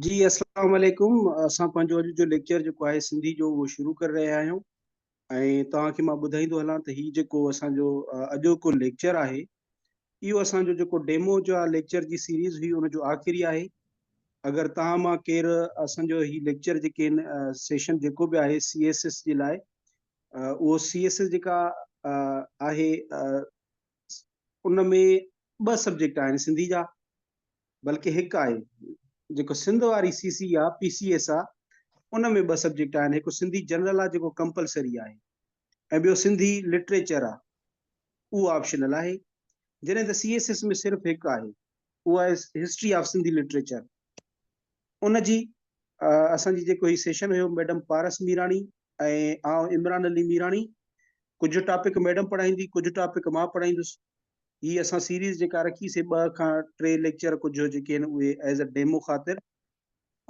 جي اسلام عليڪم اسان پنهنجو اڄ جو ليڪچر جيڪو آهي سنڌي جو اهو شروع ڪري رهيا آهيون ۽ توهان کي مان ٻڌائيندو هلان ته هي جيڪو اسان جو اڄوڪو ليڪچر آهي اهو اسان جو جيڪو ڊيمو جو ليڪچر جي سيريز هئي ان جو آخري آهي. اگر توهان مان ڪير اسان جو هي ليڪچر جيڪي آهن سيشن جيڪو به آهي سي ايس ايس جي لاء اهو سي ايس ايس جيڪا آهي ان ۾ ٻه سبجيڪٽ آهن سنڌي جا بلڪه هڪ آهي جيڪو سنڌ واري سي سي آ پي سي ايس آ ان ۾ ٻه سبجيڪٽ آهن هڪ سنڌي جنرل آ جيڪو ڪمپلسري آهي ۽ ٻيو سنڌي لٽريچر آ اهو آپشنل آهي جڏهن ته سي ايس ايس ۾ صرف هڪ آهي اهو آهي هسٽري آف سنڌي لٽريچر ان جي اسان جي جيڪو هي سيشن هيو ميڊم پارس ميراڻي ۽ آئون عمران علي ميراڻي ڪجهه ٽاپڪ ميڊم پڙهائيندي ڪجهه ٽاپڪ مان پڙهائيندس هي اسان سيريز جيڪا رکي سي 2 کان 3 ليڪچر ڪجهه جيڪي آهن اهي ايز ا ڊيمو خاطر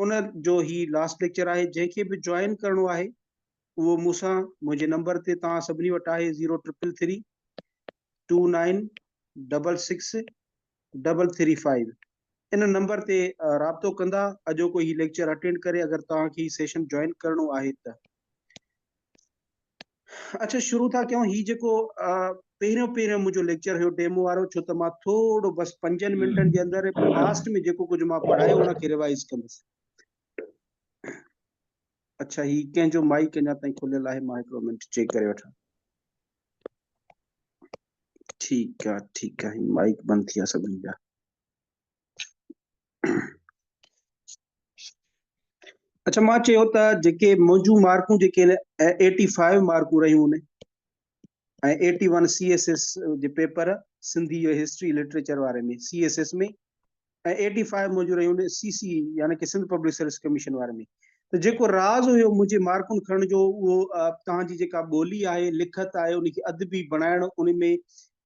ان جو هي لاسٽ ليڪچر آهي جنهن کي به جوائن ڪرڻو آهي اهو مون سان منهنجي نمبر تي توهان سڀني وٽ آهي zero triple three two nine double six double three five ان نمبر تي رابطو ڪندا اڄوڪو هي ليڪچر اٽينڊ ڪري اگر توهان کي هي سيشن جوائن ڪرڻو آهي ته. اڇا شروع ٿا ڪيون هي جيڪو پهريون پهريون منهنجو ليڪچر هيو ڊيمو وارو ڇو ته مان ٿورو بس پنجن منٽن جي اندر پاسٽ ۾ جيڪو ڪجهه مان پڙهايو ان کي ريوائز ڪندس. اڇا هي ڪنهن جو مائيڪ اڃا تائين کليل آهي مان هڪڙو منٽ چيڪ ڪري وٺان. ٺيڪ آ ٺيڪ آ هي مائيڪ بند ٿي ويا سڀني جا. اڇا مان چيو ته جيڪي منهنجون مارڪون جيڪي ايٽي فائيو مارڪون رهيون آهن ۽ eighty one C S S جي پيپر سنڌي جو هسٽري لٽريچر واري ۾ C S S ۾ ۽ eighty five منهنجون رهيون آهن سي سي يعني ڪي سنڌ پبلڪ سروس ڪميشن واري ۾ ته جيڪو راز هيو منهنجي مارڪن کڻڻ جو اهو توهان جي جيڪا ٻولي آهي لکت آهي ان کي ادبي بڻائڻ ان ۾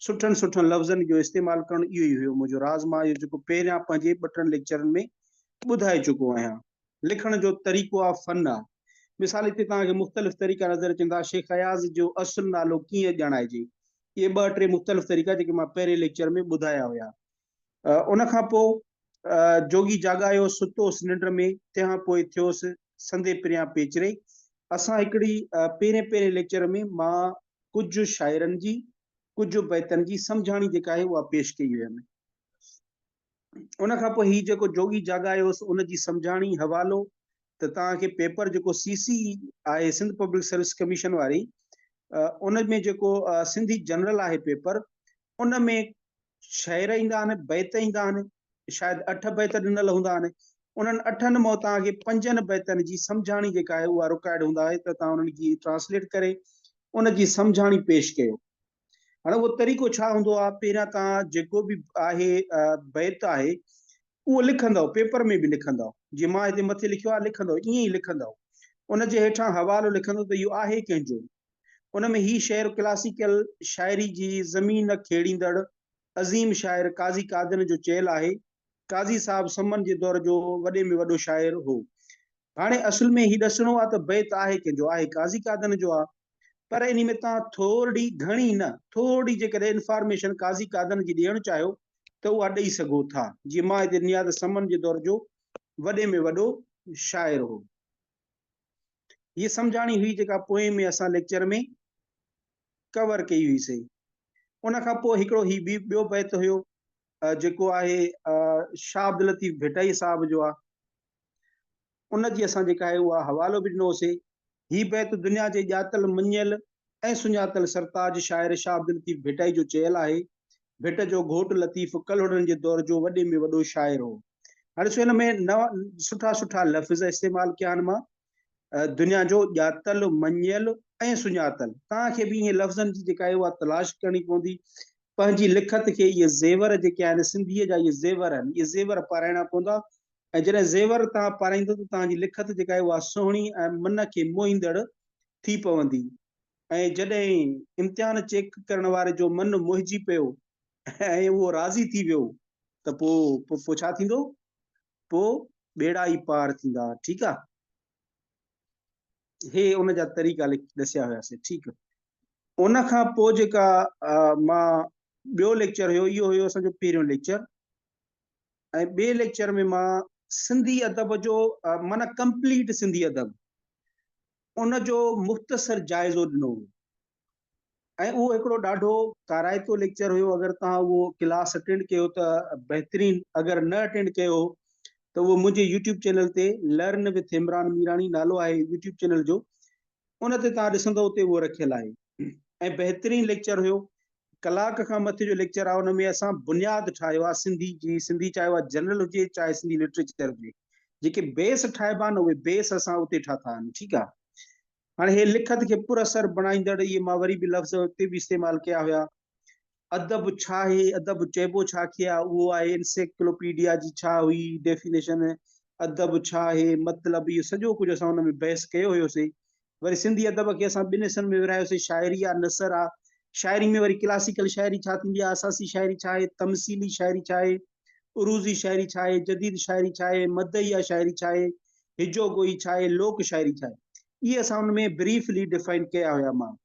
سٺن سٺن لفظن جو استعمال ڪرڻ اهو ئي هيو منهنجو راز مان اهو جيڪو پهريان پنهنجي ٻه ٽن ليڪچرن ۾ ٻڌائي چڪو آهيان لکڻ جو طريقو آ فن آ مثال هتي توهان کي مختلف طريقا نظر اچن ٿا شيخ اياز جو اصل نالو ڪيئن ڄاڻائجي اهي ٻه ٽي مختلف طريقا جيڪي مان پهرين ليڪچر ۾ ٻڌايا هيا ان کان پوء جوڳي جاڳايو ستوس ننڊ ۾ تنهان پوء ٿيوس سندي پريان پيچري اسان هڪڙي پهرين پهرين ليڪچر ۾ مان ڪجهه شاعرن جي ڪجهه بيتن جي سمجهاڻي جيڪا آهي اها پيش ڪئي هئم. ان کان پوء هي جيڪو جوڳي جاڳايوس ان جي سمجهاڻي حوالو ته توهان کي پيپر جيڪو سي سي آهي سنڌ پبلڪ سروس ڪميشن واري ان ۾ جيڪو سنڌي جنرل آهي پيپر ان ۾ شعر ايندا آهن، بيت ايندا آهن، شايد اٺ بيت ڏنل هوندا آهن، انهن اٺن مان توهان کي پنجن بيتن جي سمجهاڻي جيڪا آهي اها رڪارڊ هوندا آهي ته توهان انهن کي ٽرانسليٽ ڪري ان جي سمجهاڻي پيش ڪيو. هاڻي اهو طريقو ڇا هوندو آهي، پهريان توهان جيڪو به آهي بيت آهي اهو لکندؤ، پيپر ۾ به لکندؤ، جيئن مان هتي مٿي لکيو آهي لکندؤ ائين ئي لکندؤ، ان جي هيٺان حوالو لکندؤ ته اهو آهي ڪنهن جو، ان ۾ هي شعر ڪلاسيڪل شاعري جي زمين کيڙيندڙ عظيم شاعر قاضي قادن جو چيل آهي. قاضي صاحب سمن جي دور جو وڏي ۾ وڏو شاعر هو. هاڻي اصل ۾ هي ڏسڻو آ ته بيت آهي ڪنهن جو؟ آهي قاضي قادن جو آ. پر انهي ۾ توهان ٿورڙي، گهڻي نه، ٿورڙي جيڪڏهن انفارميشن قاضي قادن جي ڏيڻ چاهيو ته اها ڏئي سگهو ٿا. جيئن مان هتي ڏني آ ته سمن جي دور جو وڏي ۾ وڏو شاعر هو. هيء سمجهاڻي هئي جيڪا پوئين ۾ اسان ليڪچر ۾ ڪور ڪئي هئي سي. ان کان پوء هڪڙو هي ٻيو بيت هيو جيڪو آهي شاهه عبداللطيف ڀٽائي صاحب جو آهي. ان جي اسان جيڪا آهي اها حوالو به ڏنو هوسي. هي بيت دنيا جي ڄاتل مڃيل ۽ سڃاتل سرتاج شاعر شاهه عبداللطيف ڀٽائي جو چيل آهي. ڀٽ جو گهوٽ لطيف ڪلهوڙن جي دور جو وڏي ۾ وڏو شاعر هو. هاڻي ڏسو هن ۾ نوان سٺا سٺا لفظ استعمال ڪيا آهن مان دنيا جو ڄاتل مڃيل ۽ سڃاتل توهان کي به ائين لفظن جي جيڪا آهي اها تلاش ڪرڻي پوندي پنهنجي لکت کي اهي زيور جيڪي آهن سنڌيء جا اهي زيور آهن اهي زيور پارائڻا پوندا ۽ جڏهن زيور توهان پارائيندو ته توهان جي لکت جيڪا آهي اها سهڻي ۽ من کي موهيندڙ ٿي پوندي ۽ جڏهن امتحان چيڪ ڪرڻ واري جو من موهجي پيو ۽ اهو راضي ٿي ويو ته پوء پوء ڇا ٿيندو؟ پوء ٻيڙا ئي پار ٿيندا. ٺيڪ آ. هي ان جا طريقا ڏسيا هياسي. ٺيڪ. ان کان پوء جيڪا مان ٻيو ليڪچر هيو اهو هيو اسان جو پهريون ليڪچر ۽ ٻئي ليڪچر ۾ مان سنڌي ادب جو معنيٰ ڪمپليٽ سنڌي ادب ان جو مختصر جائزو ڏنو هو ۽ اهو هڪڙو ڏاڍو ڪارائتو ليڪچر هيو. اگر توهان اهو ڪلاس اٽينڊ ڪيو ته بهترين، اگر نه اٽينڊ ڪيو ته اهو منهنجي يوٽيوب چينل تي لرن وٿ عمران ميراڻي نالو آهي يوٽيوب چينل جو، ان تي توهان ڏسندو اتي اهو رکيل آهي ۽ بهترين ليڪچر هيو. ڪلاڪ کان مٿي جو ليڪچر آهي، ان ۾ اسان بنياد ٺاهيو آهي سنڌي جي، سنڌي چاهي اها جنرل هجي چاهي سنڌي لٽريچر هجي، جيڪي بيس ٺاهبا آهن اهي بيس اسان اتي ٺاتا آهن. ٺيڪ آهي، هاڻي هي لکت کي پر اثر بڻائيندڙ اهي مان وري به لفظ اتي به استعمال ڪيا هيا. ادب ڇا آهي، ادب چئبو ڇا کي آهي، اهو آهي انسيڪلوپيڊيا جي ڇا هئي ڊيفينيشن، ادب ڇا آهي، مطلب اهو سڄو ڪجهه اسان ان ۾ بحث ڪيو هيوسي. وري سنڌي ادب کي اسان ٻن حصن ۾ ورهايوسي، شاعري آ، نثر آ. شاعري ۾ وري ڪلاسيڪل شاعري ڇا ٿيندي آ، اساسي شاعري ڇا آهي، تمثيلي شاعري ڇا آهي، عروضي شاعري ڇا آهي، جديد شاعري ڇا آهي، مدحيه شاعري ڇا آهي، هجو گوئي ڇا آهي، لوڪ شاعري ڇا آهي. اهي اسان ان ۾ بريفلي ڊفائن ڪيا هيا مان.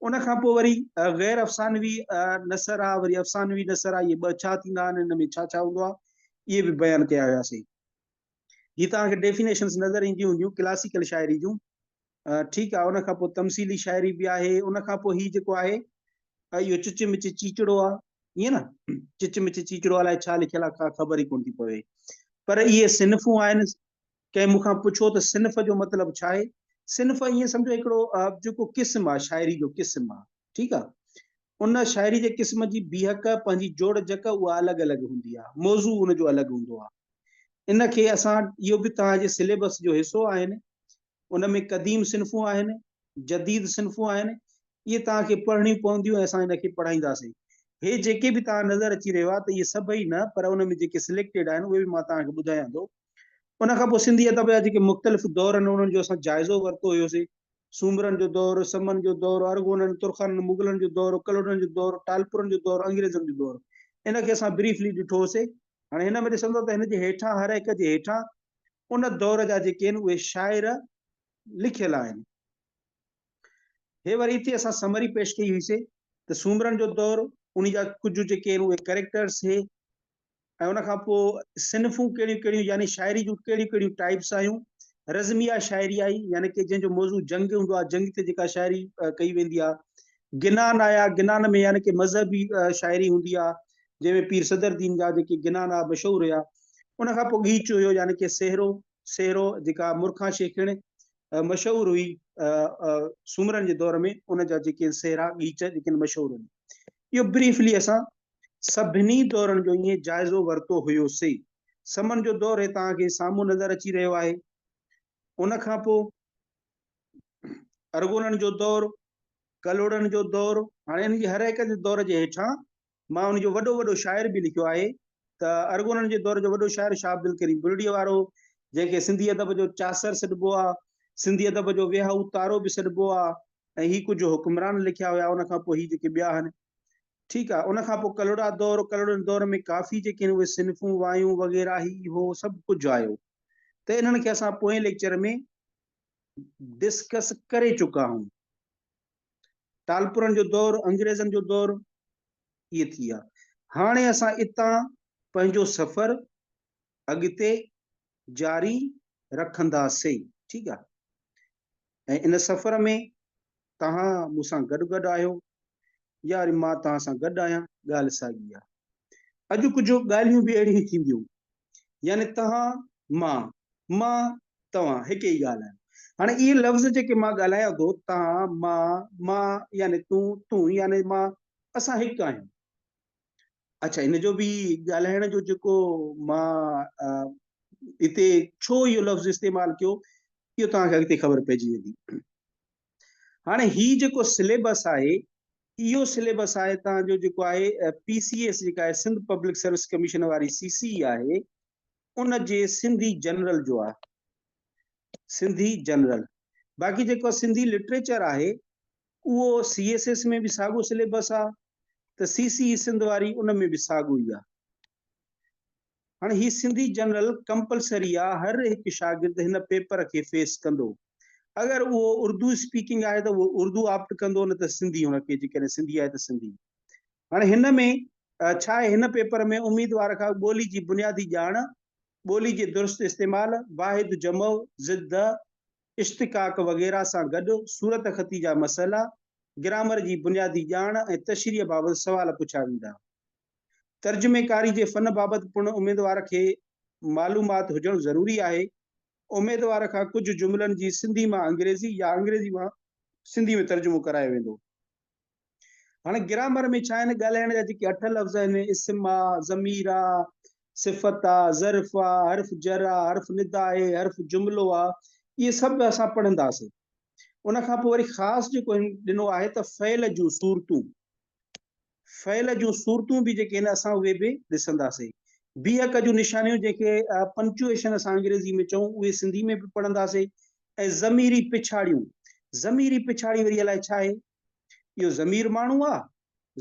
ان کان پوء وري غير افسانوي نثر آ، وري افسانوي نثر آ، اهي ٻه ڇا ٿيندا آهن، ان ۾ ڇا ڇا هوندو آ، اهي به بيان ڪيا هياسين. هي توهان کي ڊيفينيشنز نظر اينديون هونديون ڪلاسيڪل شاعري جون. ٺيڪ آ، ان کان پوء تمثيلي شاعري به آهي. ان کان پوء هي جيڪو آهي اهو چچ مچ چيچڙو آ، ائين نه، چچ مچ چيچڙو الائي ڇا لکيل آ، ڪا خبر ئي ڪونه ٿي پوي. پر اهي صنفون آهن. ڪنهن مون کان پڇيو ته صنف جو مطلب ڇا آهي؟ صنف ائين سمجهو هڪڙو جيڪو قسم آ، شاعري جو قسم آ، ٺيڪ آ. ان شاعري جي قسم جي بيهڪ، پنهنجي جوڙ جڪ اها الڳ الڳ هوندي آ، موضوع ان جو الڳ هوندو آ. ان کي اسان اهو به توهان جي سليبس جو حصو آهن. ان ۾ قديم صنفون آهن، جديد صنفون آهن، اهي توهان کي پڙهڻيون پونديون ۽ اسان ان کي پڙهائينداسين. هي جيڪي به توهان نظر اچي رهيو آهي ته اهي سڀئي نه پر ان ۾ جيڪي سليڪٽيڊ آهن اهي به مان توهان کي ٻڌايان ٿو. ان کان پوء سنڌي ادب جا جيڪي مختلف دور آهن انهن جو اسان جائزو ورتو هيوسين. سومرن جو دور، سمن جو دور، ارغونن، ترخانن، مغلن جو دور، ڪلهوڙن جو دور، ٽالپرن جو دور، انگريزن جو دور. ان کي اسان بريفلي ڏٺو هوسين. هاڻي هن ۾ ڏسندو ته هن جي هيٺان هر هڪ جي هيٺان ان دور جا جيڪي آهن اهي شاعر لکيل آهن. هي وري هتي اسان سمري پيش ڪئي هئي سي ته سومرن جو دور ان جا ڪجهه جيڪي آهن اهي ڪريڪٽرس هي ۽ ان کان پوء صنفون ڪهڙيون ڪهڙيون يعني شاعري جون ڪهڙيون ڪهڙيون ٽائپس آيون. رزميه شاعري آئي يعني ڪي جنهن جو موضوع جنگ هوندو آهي، جنگ تي جيڪا شاعري ڪئي ويندي آهي. گنان آيا، گنان ۾ يعني ڪي مذهبي شاعري هوندي آهي جنهن ۾ پير صدر الدين جا جيڪي گنان آ مشهور هيا. ان کان پوء ڳيچ هيو يعني ڪي سهرو، سهرو جيڪا مرکان شيخڻ مشهور هئي سومرن جي دور ۾ ان جا جيڪي سهرا ڳيچ جيڪي مشهور هيا. اهو بريفلي اسان سڀني دورن جو ائين جائزو ورتو هيوسي. سمن جو دور هي توهان کي سامهون نظر اچي رهيو آهي. ان کان پوء ارغونن جو دور، ڪلهوڙن جو دور، هاڻي ان جي هر هڪ جي دور جي هيٺان مان ان جو وڏو وڏو شاعر به لکيو آهي ته ارغونن جي دور جو وڏو شاعر شاهه عبدالڪريم بلڙيء وارو، جنهن کي سنڌي ادب جو چاسر سڏبو آ، سنڌي ادب جو ويهائو تارو به سڏبو آ ۽ هي ڪجهه حڪمران لکيا هيا، ان کان پوء هي جيڪي ٻيا آهن. ٺيڪ آ، ان کان پوء ڪلهوڙا دور، ڪلهوڙن دور ۾ ڪافي جيڪي آهن اهي صنفون، وايون وغيره هي هو سڀ ڪجهه آيو ته انهن کي اسان پوئين ليڪچر ۾ ڊسڪس ڪري چڪا آهيون. ٽالپرن جو دور، انگريزن جو دور اهي ٿي ويا. هاڻي اسان اتان پنهنجو سفر اڳتي جاري رکنداسين. ٺيڪ آ. ۽ ان سفر ۾ توهان مون سان گڏ گڏ آهيو يا وري مان توهان سان گڏ آهيان، ڳالهه ساڳي آ. اڄ ڪجهه ڳالهيون به اهڙيون ٿينديون يعني توهان مان، مان توهان هڪ ئي ڳالهه آهي. هاڻي اهي لفظ جيڪي مان ڳالهايان ٿو، تان، مان، مان يعني تون، تون يعني مان، اسان هڪ آهيون. اڇا ان جو به ڳالهائڻ جو جيڪو مان هتي ڇو اهو لفظ استعمال ڪيو، اهو توهان کي اڳتي خبر پئجي ويندي. هاڻي هي جيڪو سليبس آهي، اهو سليبس آهي توهان جو جيڪو آهي پي سي ايس جيڪا آهي سنڌ پبلڪ سروس ڪميشن واري سي سي اي آهي، ان جي سنڌي جنرل جو آهي، سنڌي جنرل. باقي جيڪو سنڌي لٽريچر آهي اهو سي ايس ايس ۾ به ساڳو سليبس آهي ته سي سي اي سنڌ واري ان ۾ به ساڳو ئي آهي. هاڻي هي سنڌي جنرل ڪمپلسري آهي، هر هڪ شاگرد هن پيپر کي فيس ڪندو. اگر اهو اردو اسپيڪنگ آهي ته اهو اردو آپٽ ڪندو نه ته سنڌي، هن کي جيڪڏهن سنڌي آهي ته سنڌي. هاڻي هن ۾ ڇا آهي، هن پيپر ۾ اميدوار کان ٻولي جي بنيادي ڄاڻ، ٻولي جي درست استعمال، واحد جمع، ضد، اشتقاق وغيره سان گڏ صورتخطي جا مسئلا، گرامر جي بنيادي ڄاڻ ۽ تشريح بابت سوال پڇيا ويندا. ترجميڪاري جي فن بابت پڻ اميدوار کي معلومات هجڻ ضروري آهي. اميدوار کان ڪجهه جملن جي سنڌي مان انگريزي يا انگريزي مان سنڌي ۾ ترجمو ڪرايو ويندو. هاڻي گرامر ۾ ڇا آهن ڳالهائڻ جا جيڪي اٺ لفظ آهن اسم آ، ضمير آ، صفت آ، ظرف آ، حرف جر آ، حرف ندا آهي، حرف جملو آ، اهي سڀ اسان پڙهنداسين. ان کان پوء وري خاص جيڪو هن ڏنو آهي ته فعل جون صورتون. فعل جون صورتون به جيڪي آهن اسان اهي به ڏسنداسين. بيهڪ جون نشانيون جنهن کي پنڪچوئيشن اسان انگريزي ۾ چئون اهي سنڌي ۾ به پڙهنداسين ۽ ضميري پڇاڙيون. ضميري پڇاڙي وري الائي ڇا آهي؟ اهو ضمير ماڻهو آ؟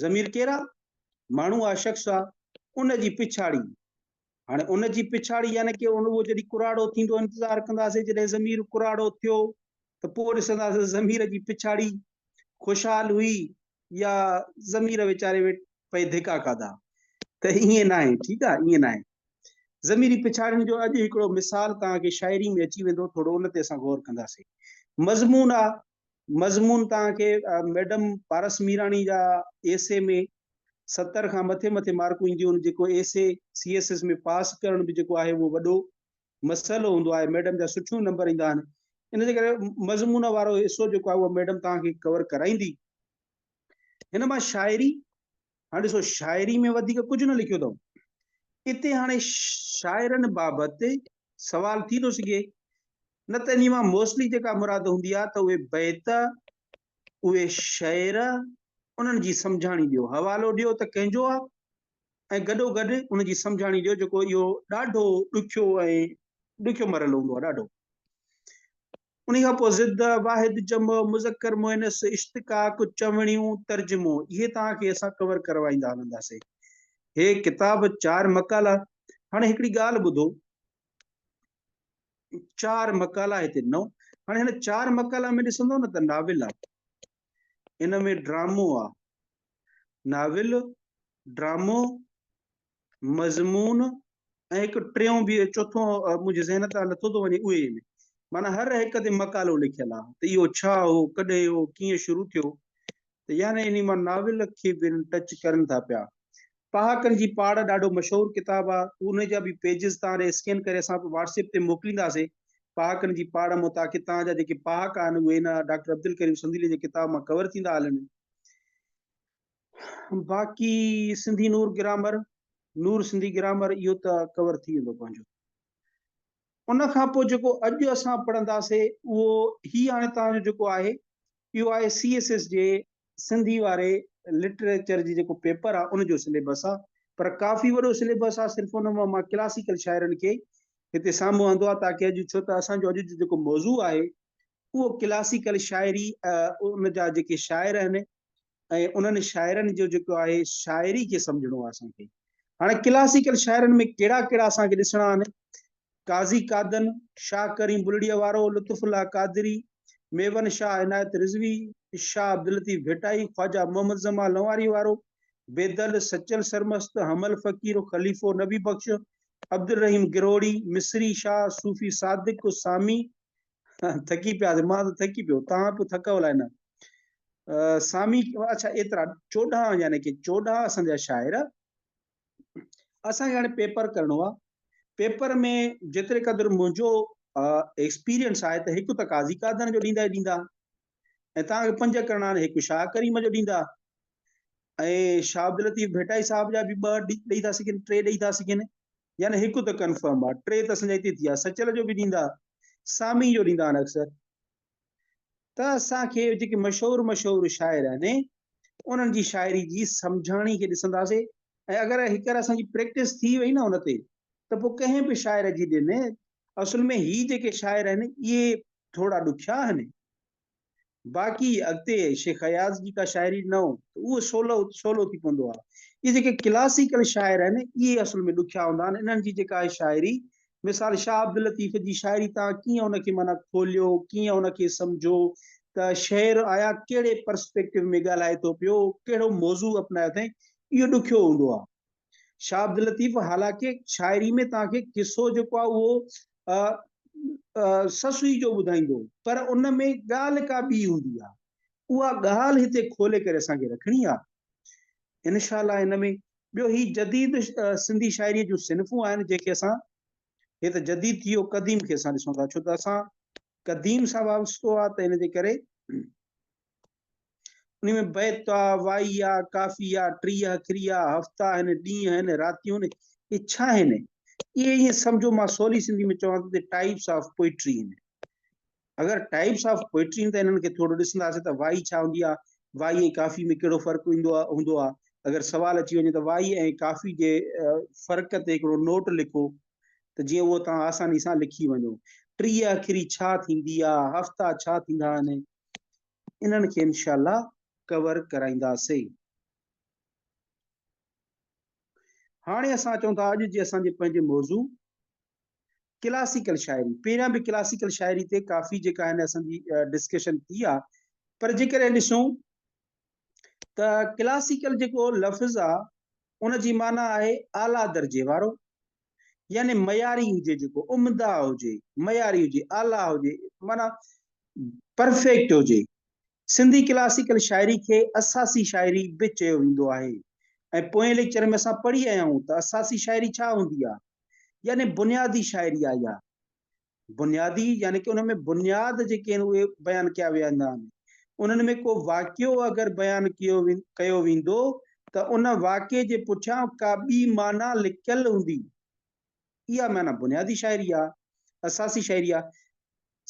ضمير ڪير آ؟ ماڻهو آ، شخص آ، ان جي پڇاڙي. هاڻي ان جي پڇاڙي يعني ڪي ان اهو جڏهن ڪراڙو ٿيندو انتظار ڪنداسين جڏهن ضمير ڪراڙو ٿيو ته پوء ڏسنداسين ضمير جي پڇاڙي خوشحال هئي يا ضمير ويچاري وٽ پئي ڌڪا کاڌا ته ائين ناهي ٺيڪ آ ائين ناهي ضميري پڇاڙين جو اڄ هڪڙو مثال توهان کي شاعري ۾ اچي ويندو ٿورو ان تي اسان غور ڪنداسين مضمون آ مضمون توهان کي ميڊم پارس ميراڻي جا ايسي ۾ 70 کان مٿي مٿي مارڪون اينديون آهن جيڪو ايسي سي ايس ايس ۾ پاس ڪرڻ به جيڪو آهي اهو وڏو مسئلو هوندو آهي ميڊم جا سٺيون نمبر ايندا آهن ان جي ڪري مضمون وارو حصو جيڪو آهي اهو ميڊم توهان کي ڪور ڪرائيندي هن مان شاعري هاڻي ڏسو شاعري ۾ وڌيڪ ڪجهه نه لکيو اٿئون اتي هاڻي شاعرن بابت سوال ٿي ٿو سگهي نه ته انهي مان موسٽلي جيڪا مراد هوندي آهي ته اهي بيت اهي شعر انهن جي سمجهاڻي ڏيو حوالو ڏيو ته ڪنهن جو آهي ۽ گڏو گڏ ان جي سمجهاڻي ڏيو جيڪو اهو ڏاڍو ڏکيو ۽ ڏکيو مرحلو هوندو آهي ڏاڍو. انهي کان پوء ضد، واحد، جمع، مذڪر، مؤنث، اشتقاق، چوڻيون، ترجمو اهي توهان کي اسان ڪور ڪروائيندا هلنداسين. هي ڪتاب چار مقالا هاڻي هڪڙي ڳالهه ٻڌو چار مقالا هتي ڏنو هاڻي هن چار مقالا ۾ ڏسندو نه ته ناول آ ان ۾ ڊرامو آ ناول ڊرامو، مضمون ۽ هڪ ٽيون به چوٿون منهنجي ذهن تان لٿو ٿو وڃي اهي آهن. معنيٰ هر هڪ تي مقالو لکيل آهي ته اهو ڇا هو، ڪڏهن هو، ڪيئن شروع ٿيو ته يعني انهي مان ناول کي به ٽچ ڪرن ٿا پيا. پهاڪن جي پاڙ ڏاڍو مشهور ڪتاب آهي ان جا به پيجز توهان ڏي اسڪين ڪري اسان واٽس ايپ تي موڪلينداسين پهاڪن جي پاڙ مون تاڪي توهان جا جيڪي پهاڪا آهن اهي هن ڊاڪٽر عبدالڪريم سنديلي جي ڪتاب مان ڪور ٿيندا هلن. باقي سنڌي نور گرامر، نور سنڌي گرامر اهو ته ڪور ٿي ويندو پنهنجو. ان کان پوء جيڪو اڄ اسان پڙهنداسي اهو هي هاڻي توهان جو جيڪو آهي اهو آهي سي ايس ايس جي سنڌي واري لٽريچر جي جيڪو پيپر آهي ان جو سليبس آهي پر ڪافي وڏو سليبس آهي صرف ان مان مان ڪلاسيڪل شاعرن کي هتي سامهون آندو آهي تاڪي اڄ ڇو ته اسان جو اڄ جو جيڪو موضوع آهي اهو ڪلاسيڪل شاعري ان جا جيڪي شاعر آهن ۽ انهن شاعرن جو جيڪو آهي شاعري کي سمجهڻو آهي اسان کي. هاڻي ڪلاسيڪل شاعرن ۾ ڪهڙا ڪهڙا اسان کي ڏسڻا آهن؟ قاضي قادن، شاهه ڪريم بلڙيء وارو، لطف الله قادري، ميون شاهه عنايت رضوي، شاهه عبداللطيف ڀٽائي، خواجه محمد زمان لنواري وارو، بيدل، سچل سرمست، حمل فقير، خليفو نبي بخش، عبدالرحيم گروهڙي، مصري شاهه، صوفي صادق، سامي، ٿڪي پياسي، مان ته ٿڪي پيو، توهان به ٿڪو الائي نه. سامي اڇا ايترا 14 يعني ڪي 14 اسان جا شاعر اسان کي هاڻي پيپر ڪرڻو آ پيپر ۾ جيتري قدر منهنجو ايڪسپيرينس آهي ته هڪ ته قاضي قادن جو ڏيندا ئي ڏيندا ۽ توهان کي پنج ڪرڻا آهن هڪ شاهه ڪريم جو ڏيندا ۽ شاهه عبداللطيف ڀٽائي صاحب جا به ٻه ڏئي ٿا سگهن ٽي ڏئي ٿا سگهن يعني هڪ ته ڪنفرم آ ٽي ته اسان جا هتي ٿي ويا سچل جو به ڏيندا سامي جو ڏيندا آهن اڪثر ته اسان کي جيڪي مشهور مشهور شاعر آهن انهن جي شاعري جي سمجهاڻي کي ڏسنداسين ۽ اگر هيڪر اسان جي پريڪٽس ٿي وئي نه ان تي ته پوء ڪنهن به شاعر جي ڏن اصل ۾ هي جيڪي شاعر آهن اهي ٿورا ڏکيا آهن باقي اڳتي شيخ اياز جي ڪا شاعري نه هو ته اهو سولو سولو ٿي پوندو آهي. اهي جيڪي ڪلاسيڪل شاعر آهن اهي اصل ۾ ڏکيا هوندا آهن انهن جي جيڪا آهي شاعري مثال شاهه عبداللطيف جي شاعري توهان ڪيئن ان کي معنيٰ کوليو ڪيئن ان کي سمجهو ته شعر آيا ڪهڙي پرسپيڪٽو ۾ ڳالهائي ٿو پيو ڪهڙو موضوع اپنايو اٿائين اهو ڏکيو هوندو آهي. شاهه عبداللطيف حالانڪه شاعري ۾ توهان کي قصو جيڪو آهي اهو سسئي جو ٻڌائيندو پر ان ۾ ڳالهه ڪا ٻي هوندي آهي. اها ڳالهه هتي کولي ڪري اسان کي رکڻي آهي. انشاء الله ان ۾ ٻيو هي جديد سنڌي شاعريء جون صنفون آهن جيڪي اسان هي ته جديد ٿي ويو قديم کي اسان ڏسون ٿا ڇو ته اسان قديم سان وابستو آهي ته ان جي ڪري ان ۾ بيت آ، وائي آ، ڪافي آ، 30 اکري آ، هفتا آهن، ڏينهن آهن، راتيون آهن، اهي ڇا آهن؟ اهي ائين سمجهو مان سولي سنڌي ۾ چوان ٿو ته ٽائپس آف پوئٽري آهن. اگر ٽائپس آف پوئٽري آهن ته انهن کي ٿورو ڏسنداسين ته وائي ڇا هوندي آ، وائي ۽ ڪافي ۾ ڪهڙو فرق ايندو آ هوندو آ. اگر سوال اچي وڃي ته وائي ۽ ڪافي جي فرق تي هڪڙو نوٽ لکو ته جيئن اهو توهان آساني سان لکي وڃو. 30 اکري ڇا ٿيندي آ، هفتا ڇا ٿيندا آهن. انهن کي انشاء الله ڪور ڪرائينداسين. هاڻي اسان اچون ٿا اڄ جي اسان جي پنهنجي موضوع ڪلاسيڪل شاعري. پهريان به ڪلاسيڪل شاعري تي ڪافي جيڪا آهن اسان جي ڊسڪشن ٿي آ پر جيڪڏهن ڏسون ته ڪلاسيڪل جيڪو لفظ آ ان جي معنيٰ آهي اعليٰ درجي وارو يعني معياري هجي جيڪو عمده هجي، معياري هجي، اعليٰ هجي معنيٰ پرفيڪٽ هجي. سنڌي ڪلاسيڪل شاعري کي اساسي شاعري به چيو ويندو آهي ۽ پوئين ليڪچر ۾ اسان پڙهي آيا آهيون ته اساسي شاعري ڇا هوندي آهي يعني بنيادي شاعري آهي اها. بنيادي يعني ڪه ان ۾ بنياد جيڪي آهن اهي بيان ڪيا ويندا آهن. انهن ۾ ڪو واقعو اگر بيان ڪيو ويندو ته ان واقعي جي پٺيان ڪا ٻي معنيٰ لڪيل هوندي. اها معنيٰ بنيادي شاعري آهي، اساسي شاعري آهي.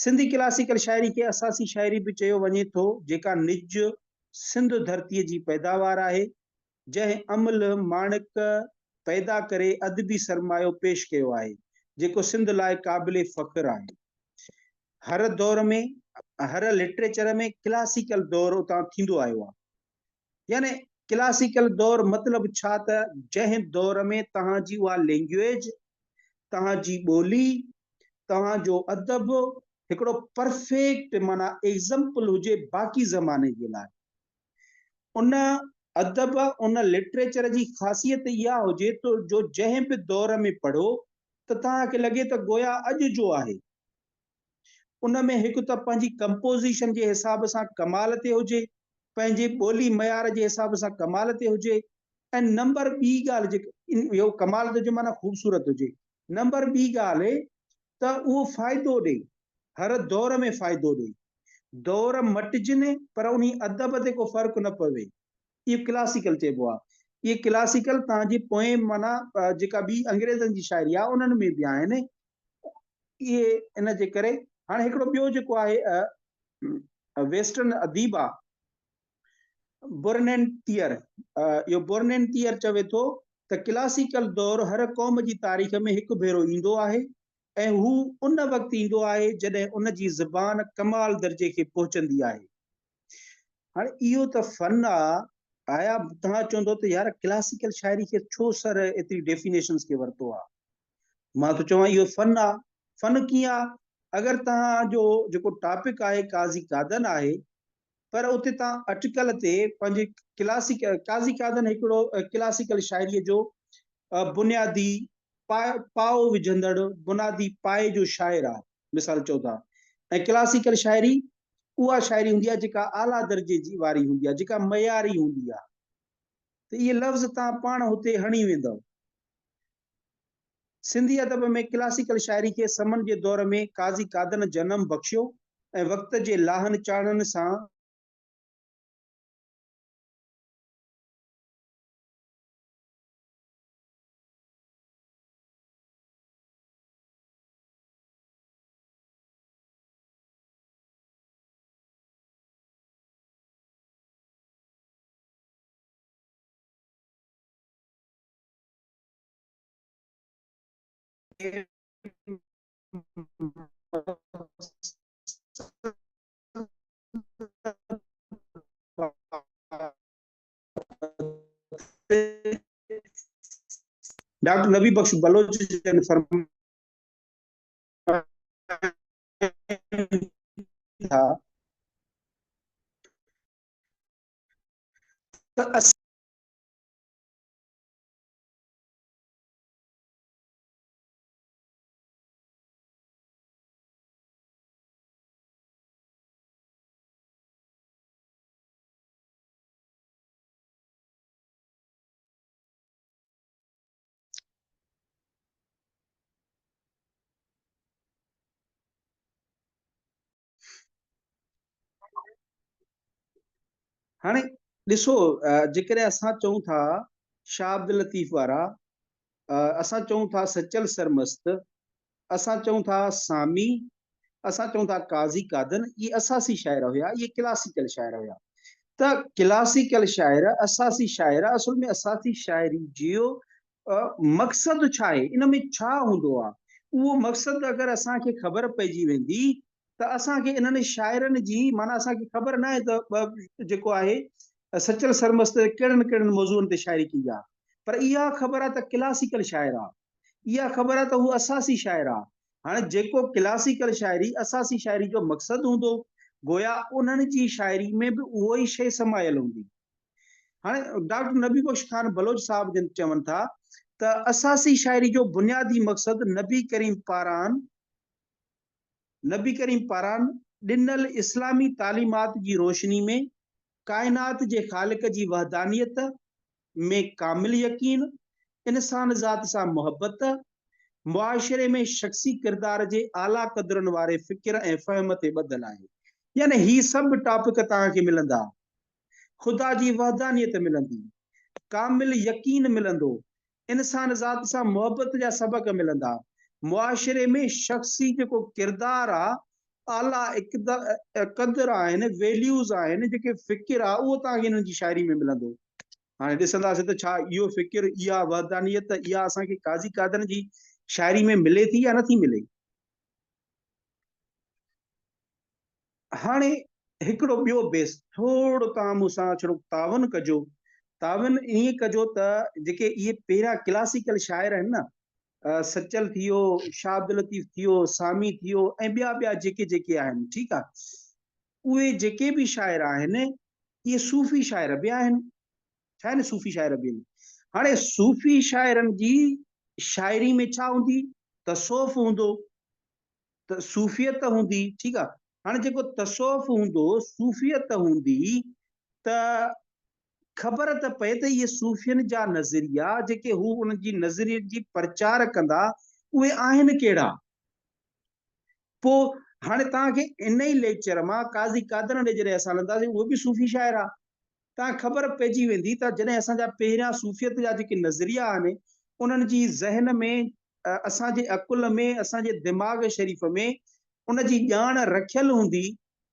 سنڌي ڪلاسيڪل شاعري کي اساسي شاعري به چيو وڃي ٿو جيڪا نج سنڌ ڌرتيء جي پيداوار آهي. جنهن املهه ماڻڪ پيدا ڪري ادبي سرمايو پيش ڪيو آهي، جيڪو سنڌ لاء قابل فخر آهي. هر دور ۾، هر لٽريچر ۾ ڪلاسيڪل دور اتان ٿيندو آيو آهي. يعني ڪلاسيڪل دور مطلب ڇا ته جنهن دور ۾ توهان جي اها لينگيويج، توهان جي ٻولي، توهان جو ادب هڪڙو پرفيڪٽ معنيٰ ايگزمپل هجي باقي زماني جي لاء. ان ادب، ان لٽريچر جي خاصيت اها هجي ته جو جنهن به دور ۾ پڙهو ته توهان کي لڳي ته گويا اڄ جو آهي. ان ۾ هڪ ته پنهنجي ڪمپوزيشن جي حساب سان ڪمال تي هجي، پنهنجي ٻولي معيار جي حساب سان ڪمال تي هجي ۽ نمبر ٻي ڳالهه جيڪا اهو ڪمال تي هجي معنيٰ خوبصورت هجي. نمبر ٻي ڳالهه ته اهو فائدو ڏئي، هر دور ۾ فائدو ڏئي. دور مٽجن پر انهي ادب تي ڪو فرق نه پوي. اهو ڪلاسيڪل چئبو آهي. اهي ڪلاسيڪل توهان جي پوئين معنيٰ جيڪا ٻي انگريزن جي شاعري آهي انهن ۾ به آهن. اهي ان جي ڪري هاڻي هڪڙو ٻيو جيڪو آهي ويسٽرن اديب آهي برنينٽيئر، اهو برنينٽيئر چوي ٿو ته ڪلاسيڪل دور هر قوم جي تاريخ ۾ هڪ ڀيرو ايندو آهي ۽ هو ان وقت ايندو آهي جڏهن ان جي زبان ڪمال درجي کي پهچندي آهي. هاڻي اهو ته فن آ، آيا توهان چوندو ته يار ڪلاسيڪل شاعري کي ڇو سر ايتري ڊيفينيشنز کي ورتو آ؟ مان ٿو چوان اهو فن آ. فن ڪيئن آ؟ اگر توهان جو جيڪو ٽاپڪ آهي قاضي قادن آهي پر اتي توهان اٽڪل تي پنهنجي ڪلاسيڪل قاضي قادن هڪڙو ڪلاسيڪل شاعريء جو بنيادي پائو وجهندڙ بنادي پائي جو شاعر آهي مثال چئو ٿا ۽ ڪلاسيڪل شاعري اها شاعري هوندي آهي جيڪا اعليٰ درجي جي واري هوندي آهي جيڪا معياري هوندي آهي ته اهي لفظ توهان پاڻ هتي هڻي ويندؤ. سنڌي ادب ۾ ڪلاسيڪل شاعري کي سمن جي دور ۾ قاضي قادن جنم بخشيو ۽ وقت جي لاهن چاڙهن سان. ڊاڪٽر نبي بخش بلوچ جن فرمايو ٿا ته اسين. هاڻي ڏسو جيڪڏهن اسان چئون ٿا شاهه عبداللطيف وارا، اسان چئون ٿا سچل سرمست، اسان چئون ٿا سامي، اسان چئون ٿا قاضي قادن، اهي اساسي شاعر هيا، اهي ڪلاسيڪل شاعر هيا. ته ڪلاسيڪل شاعر، اساسي شاعر، اصل ۾ اساسي شاعري جو مقصد ڇا آهي، ان ۾ ڇا هوندو آهي، اهو مقصد اگر اسان کي خبر پئجي ويندي ته اسان کي انهن شاعرن جي معنيٰ اسان کي خبر ناهي ته جيڪو آهي سچل سرمست ڪهڙن ڪهڙن موضوعن تي شاعري ڪئي آهي، پر اها خبر آهي ته ڪلاسيڪل شاعر آهي، اها خبر آهي ته هو اساسي شاعر آهي. هاڻي جيڪو ڪلاسيڪل شاعري، اساسي شاعري جو مقصد هوندو، گويا انهن جي شاعري ۾ به اهو ئي شيء سمايل هوندي. هاڻي ڊاڪٽر نبي بخش خان بلوچ صاحب جن چون ٿا ته اساسي شاعري جو بنيادي مقصد نبي ڪريم پاران نبي ڪريم پاران ڏنل اسلامي تعليمات جي روشني ۾ ڪائنات جي خالق جي وحدانيت ۾ ڪامل يقين، انسان ذات سان محبت، معاشري ۾ شخصي ڪردار جي اعليٰ قدرن واري فڪر ۽ فهم تي ٻڌل آهي. يعني هي سڀ ٽاپڪ توهان کي ملندا. خدا جي وحدانيت ملندي، ڪامل يقين ملندو، انسان ذات سان محبت جا سبق ملندا، معاشري ۾ شخصي جيڪو ڪردار آ، اعليٰ قدر آهن، Values آهن، جيڪي فڪر آ، اهو توهان کي انهن جي شاعري ۾ ملندو. هاڻي ڏسنداسين ته ڇا اهو فڪر، اها وحدانيت، اها اسان کي قاضي قادن جي شاعري ۾ ملي ٿي يا نٿي ملي؟ هاڻي هڪڙو ٻيو بيس ٿورو توهان مون سان ڇڙو تعاون ڪجو، تعاون ائين ڪجو ته جيڪي اهي پهريان ڪلاسيڪل شاعر آهن نه، سچل ٿي ويو، شاهه عبداللطيف ٿي ويو، سامي ٿي ويو ۽ ٻيا ٻيا جيڪي جيڪي آهن، ٺيڪ آهي، اهي جيڪي به شاعر آهن اهي صوفي شاعر به آهن، ڇا آهن صوفي شاعر به آهن. هاڻي صوفي شاعرن جي شاعري ۾ ڇا هوندي؟ تصوف هوندو، ته صوفيت هوندي، ٺيڪ آ. هاڻي جيڪو تصوف هوندو، صوفيت هوندي ته خبر ته پئي ته اهي صوفين جا نظريا جيڪي هو انهن جي نظرين جي پرچار ڪندا اهي آهن ڪهڙا؟ پوء هاڻي توهان کي ان ئي ليڪچر مان قاضي قادن ڏي جڏهن اسان هلنداسين اهو به صوفي شاعر آ. تان خبر پئجي ويندي ته جڏهن اسان جا پهريان صوفيت جا جيڪي نظريا آهن انهن جي ذهن ۾ اسان جي عقل ۾ اسان جي دماغ شريف ۾ ان جي ڄاڻ رکيل هوندي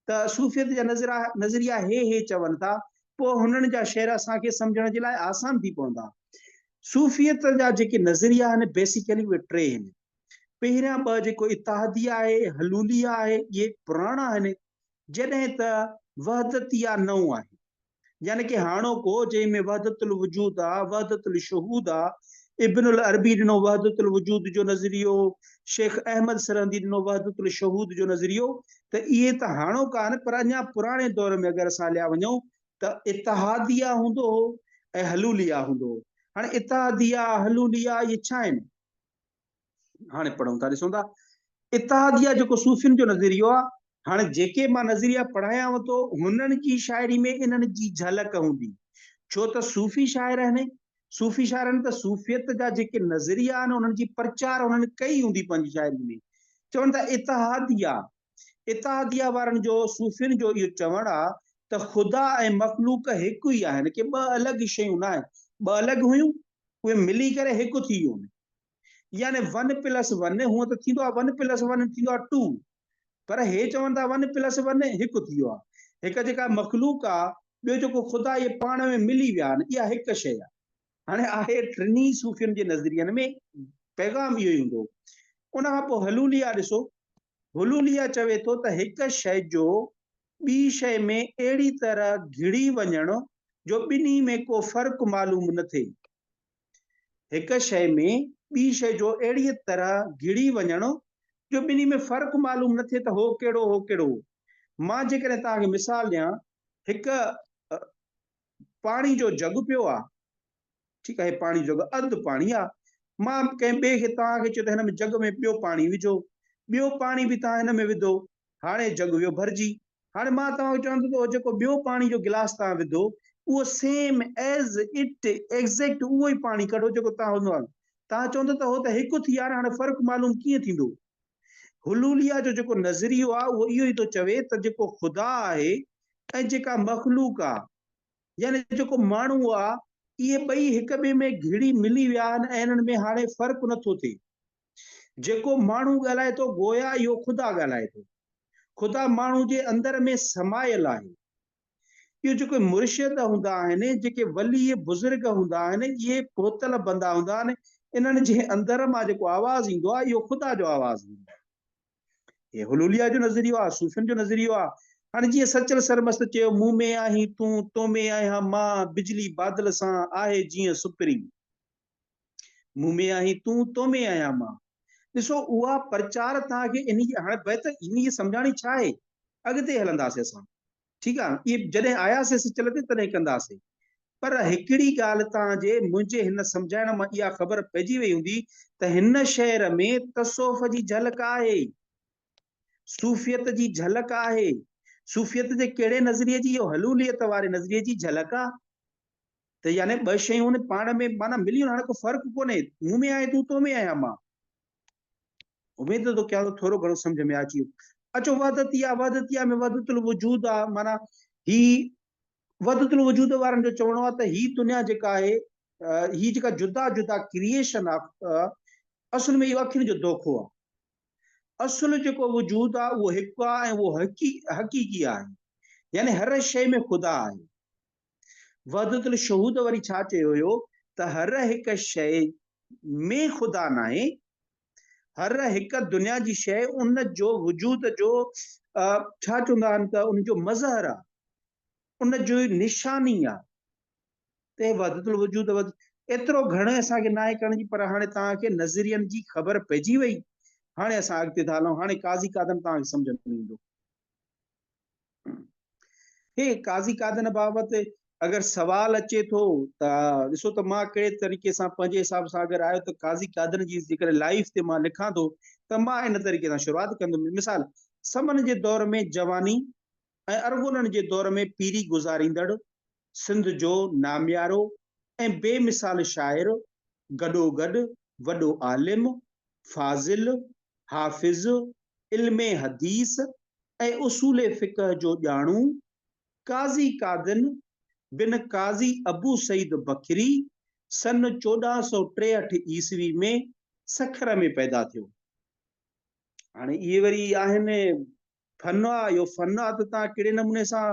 ته صوفيت جا نظريا هي هي چون ٿا، پوء هنن جا شعر اسان کي سمجهڻ جي لاء آسان ٿي پوندا. صوفيت جا جيڪي نظريا آهن بيسيڪلي اهي ٽي آهن. پهريان ٻه جيڪو اتحاديه آهي، حلوليه آهي، اهي پراڻا آهن، جڏهن ته وحدتيه نئون آهي. يعني ڪه هاڻوڪو جنهن ۾ وحدت الوجود آ، وحدت الشهود آ، ابن العربي ڏنو وحدت الوجود جو نظريو، شيخ احمد سرهندي ڏنو وحدت الشهود جو نظريو ته اهي ته هاڻوڪا آهن پر اڃا پراڻي دور ۾ اگر اسان هليا وڃون ته اتحاديه هوندو هو ۽ حلوليه هوندو هو. هاڻي اتحاديه، حلوليه اهي ڇا آهن؟ هاڻي پڙهون ٿا ڏسون ٿا اتحاديه جيڪو صوفين جو نظريو آ، هاڻي جيڪي مان نظريا پڙهايانو ٿو هنن جي شاعري ۾ انهن جي جهلڪ هوندي ڇو ته صوفي شاعر آهن، صوفي شاعر آهن ته صوفيت جا جيڪي نظريا آهن انهن جي پرچار انهن ڪئي هوندي پنهنجي شاعري ۾. چون ٿا اتحاديه، اتحاديه وارن جو صوفين جو اهو چوڻ آ ته خدا ۽ مخلوق هڪ ئي آهن ڪي ٻه الڳ شيون نه آهن، ٻه الڳ هيون اهي ملي ڪري هڪ ٿي ويون. يعني ون پلس ون هونء ته ٿيندو آهي ون پلس ون ٿيندو آهي ٽو پر هي چون ٿا ون پلس ون هڪ ٿي ويو آهي. هڪ جيڪا مخلوق آهي ٻيو جيڪو خدا اهي پاڻ ۾ ملي ويا آهن اها هڪ شيء آهي. هاڻي آهي ٽنهي صوفين جي نظرين ۾ پيغام اهو ئي هوندو هو. ان کان پوء حلوليه ڏسو. حلوليه چوي ٿو ته هڪ شيء جو ٻي شيء ۾ اهڙي طرح گهڙي وڃڻ جو ٻنهي ۾ ڪو فرق معلوم نه ٿئي. هڪ شيء ۾ ٻي شيء جو اهڙيء طرح گهڙي وڃڻ جو ٻنهي ۾ فرق معلوم نه ٿئي ته هو ڪهڙو هو ڪهڙو هو. مان جيڪڏهن توهان کي مثال ڏيان، هڪ پاڻي جو جڳ پيو آ، ٺيڪ آ، هي پاڻي جو جڳ اڌ پاڻي آ، مان ڪنهن ٻئي کي توهان کي چيو ته هن ۾ جڳ ۾ ٻيو پاڻي وجهو، ٻيو پاڻي به توهان هن ۾ وڌو، هاڻي جڳ ويو ڀرجي، هاڻي مان توهان کي چوان ٿو ته اهو جيڪو ٻيو پاڻي جو گلاس توهان وڌو اهو سيم ايز it exact اهو ئي پاڻي ڪڍو جيڪو توهان وڌو آهي. توهان چوندو ته هو ته هڪ ٿي ويا آهن هاڻي فرق معلوم ڪيئن ٿيندو؟ حلوليه جو جيڪو نظريو آهي اهو اهو ئي ٿو چوي ته جيڪو خدا آهي ۽ جيڪا مخلوق آهي. يعني جيڪو ماڻهو آ، اهي ٻئي هڪ ٻئي ۾ گهڙي ملي ويا آهن ۽ انهن ۾ هاڻي فرق نٿو ٿئي. جيڪو ماڻهو ڳالهائي ٿو گويا اهو خدا ڳالهائي ٿو. خدا ماڻهو جي اندر ۾ سمايل آهي. اهو جيڪي مرشد هوندا آهن، جيڪي ولي بزرگ هوندا آهن، اهي پهتل بندا هوندا آهن، انهن جي اندر مان جيڪو آواز ايندو آهي، اهو خدا جو آواز هوندو آهي. هي حلوليه جو نظريو آهي، صوفين جو نظريو آهي. هاڻي جيئن سچل سرمست چيو، مون ۾ آهين تون، تو ۾ آهيان مان، بجلي بادل سان آهي جيئن سپرين. مون ۾ آهين تون، تو ۾ آهيان مان. ڏسو اها پرچار توهان کي انهي جي هاڻي بيت انهي جي سمجهاڻي ڇا آهي؟ اڳتي هلنداسين اسان. ٺيڪ آ اهي جڏهن آياسين سچل تي تڏهن ڪنداسين. پر هڪڙي ڳالهه توهان جي منهنجي هن سمجهائڻ مان اها خبر پئجي وئي هوندي ته هن شعر ۾ تصوف جي جهلڪ آهي. صوفيت جي جهلڪ آهي. صوفيت جي ڪهڙي نظريي جي؟ اهو حلوليت واري نظريي جي جهلڪ آ. ته يعني ٻه شيون پاڻ ۾ معنيٰ ملي ويون هاڻي ڪو فرق ڪونهي. مون ۾ آهين تون تو ۾ آهيان مان. اميد ٿو ڪيان ته ٿورو گهڻو سمجهه ۾ اچي ويو. اچو وحدتيه، وحدتيه ۾ وحدت الوجود آ معنيٰ هي وحدت الوجود وارن جو چوڻو آ ته هي دنيا جيڪا آهي هي جيڪا جدا جدا ڪريئيشن آ اصل ۾ اهو اکين جو دوکو آ. اصل جيڪو وجود آ اهو هڪ آ ۽ اهو حقيقي آهي يعني هر شيء ۾ خدا آهي. وحدت الشهود وري ڇا چيو هيو ته هر هڪ شيء ۾ خدا ناهي، هر هڪ دنيا جي شيء ان جو وجود جو ڇا چوندا آهن ته ان جو مظهر آ، ان جي نشاني آ. ته وحدت الوجود وحدت ايترو گهڻو اسان کي ناهي ڪرڻ جي پر هاڻي توهان کي نظرين جي خبر پئجي وئي. هاڻي اسان اڳتي ٿا هلون. هاڻي قاضي قادن توهان کي سمجهه ۾ ايندو. هي قاضي قادن بابت اگر سوال اچي ٿو ته ڏسو ته مان ڪهڙي طريقي سان پنهنجي حساب سان اگر آيو ته قاضي قادن جي جيڪڏهن لائيف تي مان لکان ٿو ته مان ان طريقي سان شروعات ڪندم. مثال سمن جي دور ۾ جواني ۽ ارغونن جي دور ۾ پيري گذاريندڙ سنڌ جو ناميارو ۽ بي مثال شاعر گڏوگڏ وڏو عالم، فاضل، حافظ، علم حديث ۽ اصول فقه جو ڄاڻو قاضي قادن بن قاضي ابو سعيد بکري سن 1463 عيسوي ۾ سکر ۾ پيدا ٿيو. هاڻي اهي وري آهن فن آ، اهو فن آ ته توهان ڪهڙي نموني سان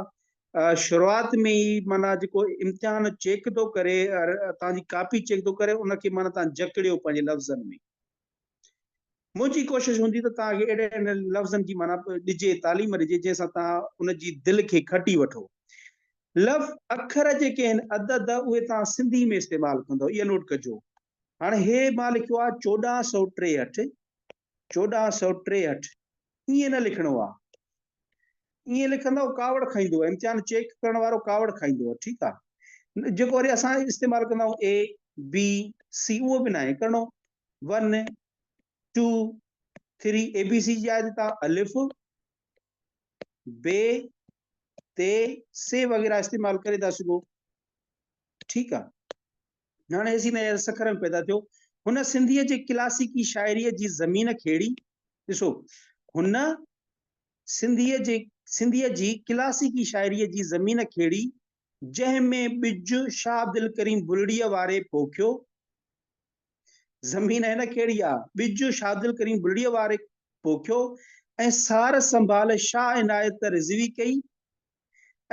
شروعات ۾ ئي معنيٰ جيڪو امتحان چيڪ ٿو ڪري توهان جي ڪاپي چيڪ ٿو ڪري ان کي معنيٰ توهان جڪڙيو پنهنجي لفظن ۾. منهنجي ڪوشش هوندي ته توهان کي اهڙي اهڙن لفظن جي معنيٰ ڏجي، تعليم ڏجي، جنهن سان توهان ان جي دل کي کٽي وٺو. لفظ، اکر جيڪي آهن، عدد، اهي توهان سنڌي ۾ استعمال ڪندؤ، اهي نوٽ ڪجو. هاڻي هي مان لکيو آهي 1463، 1463، ائين نه لکڻو آهي. ائين لکندؤ ڪاوڙ کائيندو، امتحان چيڪ ڪرڻ وارو ڪاوڙ کائيندو، ٺيڪ آهي. جيڪو وري اسان استعمال ڪندا آهيون اي، بي، سي، اهو به ناهي ڪرڻو. 1 2 3 اي بي سي جي جاء تي توهان الف بي تي سي وغيره استعمال ڪري ٿا سگهو. ٺيڪ آ. هاڻي هيسين تائين سکر ۾ پيدا ٿيو. هن سنڌيء جي ڪلاسيڪي شاعريء جي زمين کيڙي. ڏسو هن سنڌيء جي سنڌيء جي ڪلاسيڪي شاعريء جي زمين کيڙي جنهن ۾ ٻج شاهه عبدالڪريم بلڙيء واري پوکيو. زمين هن ڪهڙي آ؟ ٻج شاهه عبدالڪريم بلڙيء واري پوکيو ۽ سار سنڀال شاهه عنايت رضوي ڪئي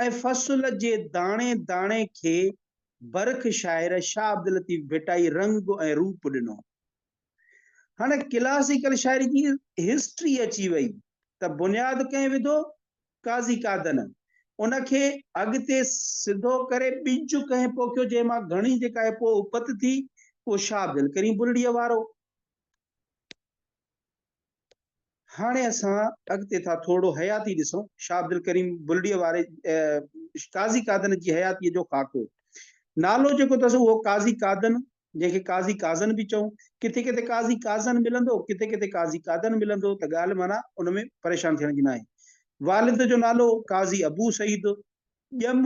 ۽ فصل جي داڻي داڻي کي برک شاعر شاهه عبداللطيف ڀٽائي رنگ ۽ روپ ڏنو. هاڻي ڪلاسيڪل شاعري جي هسٽري اچي وئي ته بنياد ڪنهن وڌو؟ قاضي قادن ان کي اڳتي سڌو ڪري ٻج ڪنهن پوکيو جنهن مان گهڻي جيڪا آهي پوء اپت ٿي اهو شاهه عبدالڪريم بلڙيء وارو. هاڻي اسان اڳتي ٿا ٿورڙو حياتي ڏسون شاهه عبدالڪريم بلڙيء واري قاضي قادن جي حياتيء جو خاڪو. نالو جيڪو اٿس اهو قاضي قادن جنهن کي قاضي قاضن به چئون. ڪٿي ڪٿي قاضي قاضن ملندو، ڪٿي ڪٿي قاضي قادن ملندو ته ڳالهه معنيٰ ان ۾ پريشان ٿيڻ جي ناهي. والد جو نالو قاضي ابو سعيد، ڄم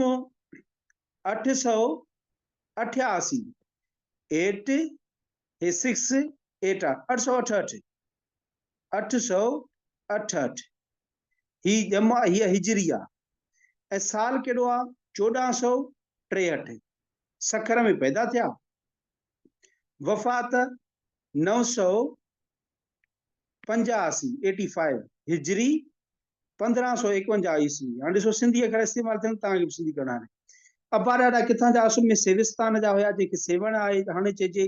888، ايٽ هي سڪس ايٽ آ، 868، 868 هي ڄم آ، هيء هجري آ ۽ سال ڪهڙو آ؟ 1463. ٽيهٺ سکر ۾ پيدا ٿيا. وفات 985، 85، هجري 1551 عيسوي. هاڻي ڏسو سنڌي اکر استعمال ٿين توهان کي به سنڌي ڪرڻا آهن. ابا ڏاڏا ڪٿان جا؟ اصل ۾ سيوستان جا هيا جنهن کي سيوهڻ آهي هاڻي چئجي.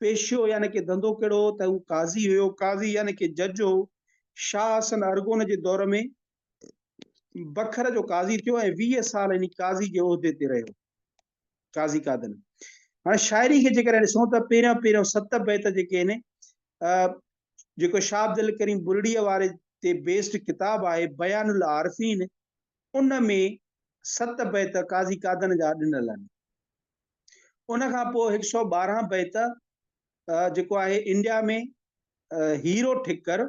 پيشو يعني ڪي ڌنڌو ڪهڙو هو ته هو قاضي هيو. قاضي يعني ڪي جج هو. شاهه حسن ارغون جي دور ۾ بکر جو قاضي ٿيو ۽ 20 سال انهي قاضي جي عهدي تي رهيو. قاضي قادن. هاڻي شاعري کي جيڪڏهن ڏسون ته پهريان پهريون ست بيت جيڪي آهن جيڪو شاهه عبدالڪريم بلڙيء واري تي بيسڊ ڪتاب آهي بيان العارفين ان ۾ ست بيت قاضي قادن جا ڏنل آهن. ان کان پوء هڪ سؤ 12 بيت جيڪو آهي انڊيا ۾ هيرو ٺڪر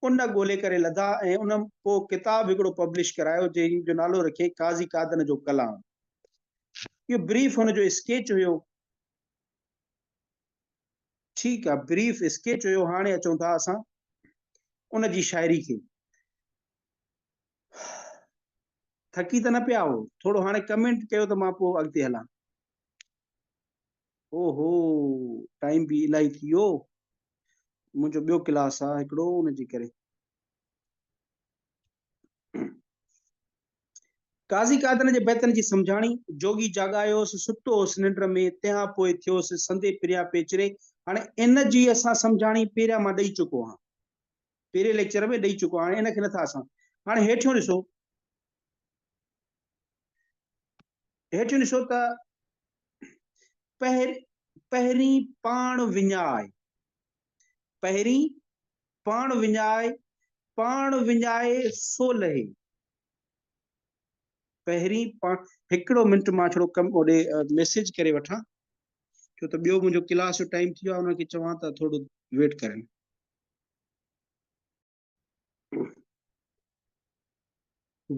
ان ڳولي ڪري لڌا ۽ ان پوء ڪتاب هڪڙو پبلش ڪرايو جنهن جو نالو رکيائين قاضي قادن جو ڪلام. اهو بريف هن جو اسڪيچ هيو. ٺيڪ آ بريف اسڪيچ هيو هاڻي اچون ٿا اسان ان جي شاعري کي. ٿڪي ته نه پيا هو ٿورو هاڻي ڪمينٽ ڪيو ته مان پوء اڳتي هلان. اوهو ٽائيم به الائي ٿي ويو. منهنجو ٻيو ڪلاس آ هڪڙو ان جي ڪري. قاضي قادن جي بيتن جي سمجهاڻي، جوڳي جاڳايوس، ستو هوس ننڊ ۾، تنهان پوء ٿيوس، سندي پريان پيچري. هاڻي ان جي اسان سمجهاڻي پهريان مان ڏئي چڪو آهان. پهرين ليڪچر ۾ ڏئي چڪو آهيان. هاڻي ان کي نٿا اسان. هاڻي هيٺيون ڏسو. هيٺيون ڏسو ته پهر پهرين پاڻ وڃاء، پهرين پاڻ وڃاء، پاڻ وڃائي سو لهي. پهرين پاڻ هڪڙو منٽ مان ڇڙو ڪم اوڏي ميسيج ڪري وٺان ڇو ته ٻيو منهنجو ڪلاس جو ٽائيم ٿي ويو آهي انهن کي چوان ته ٿورو ويٽ ڪرن.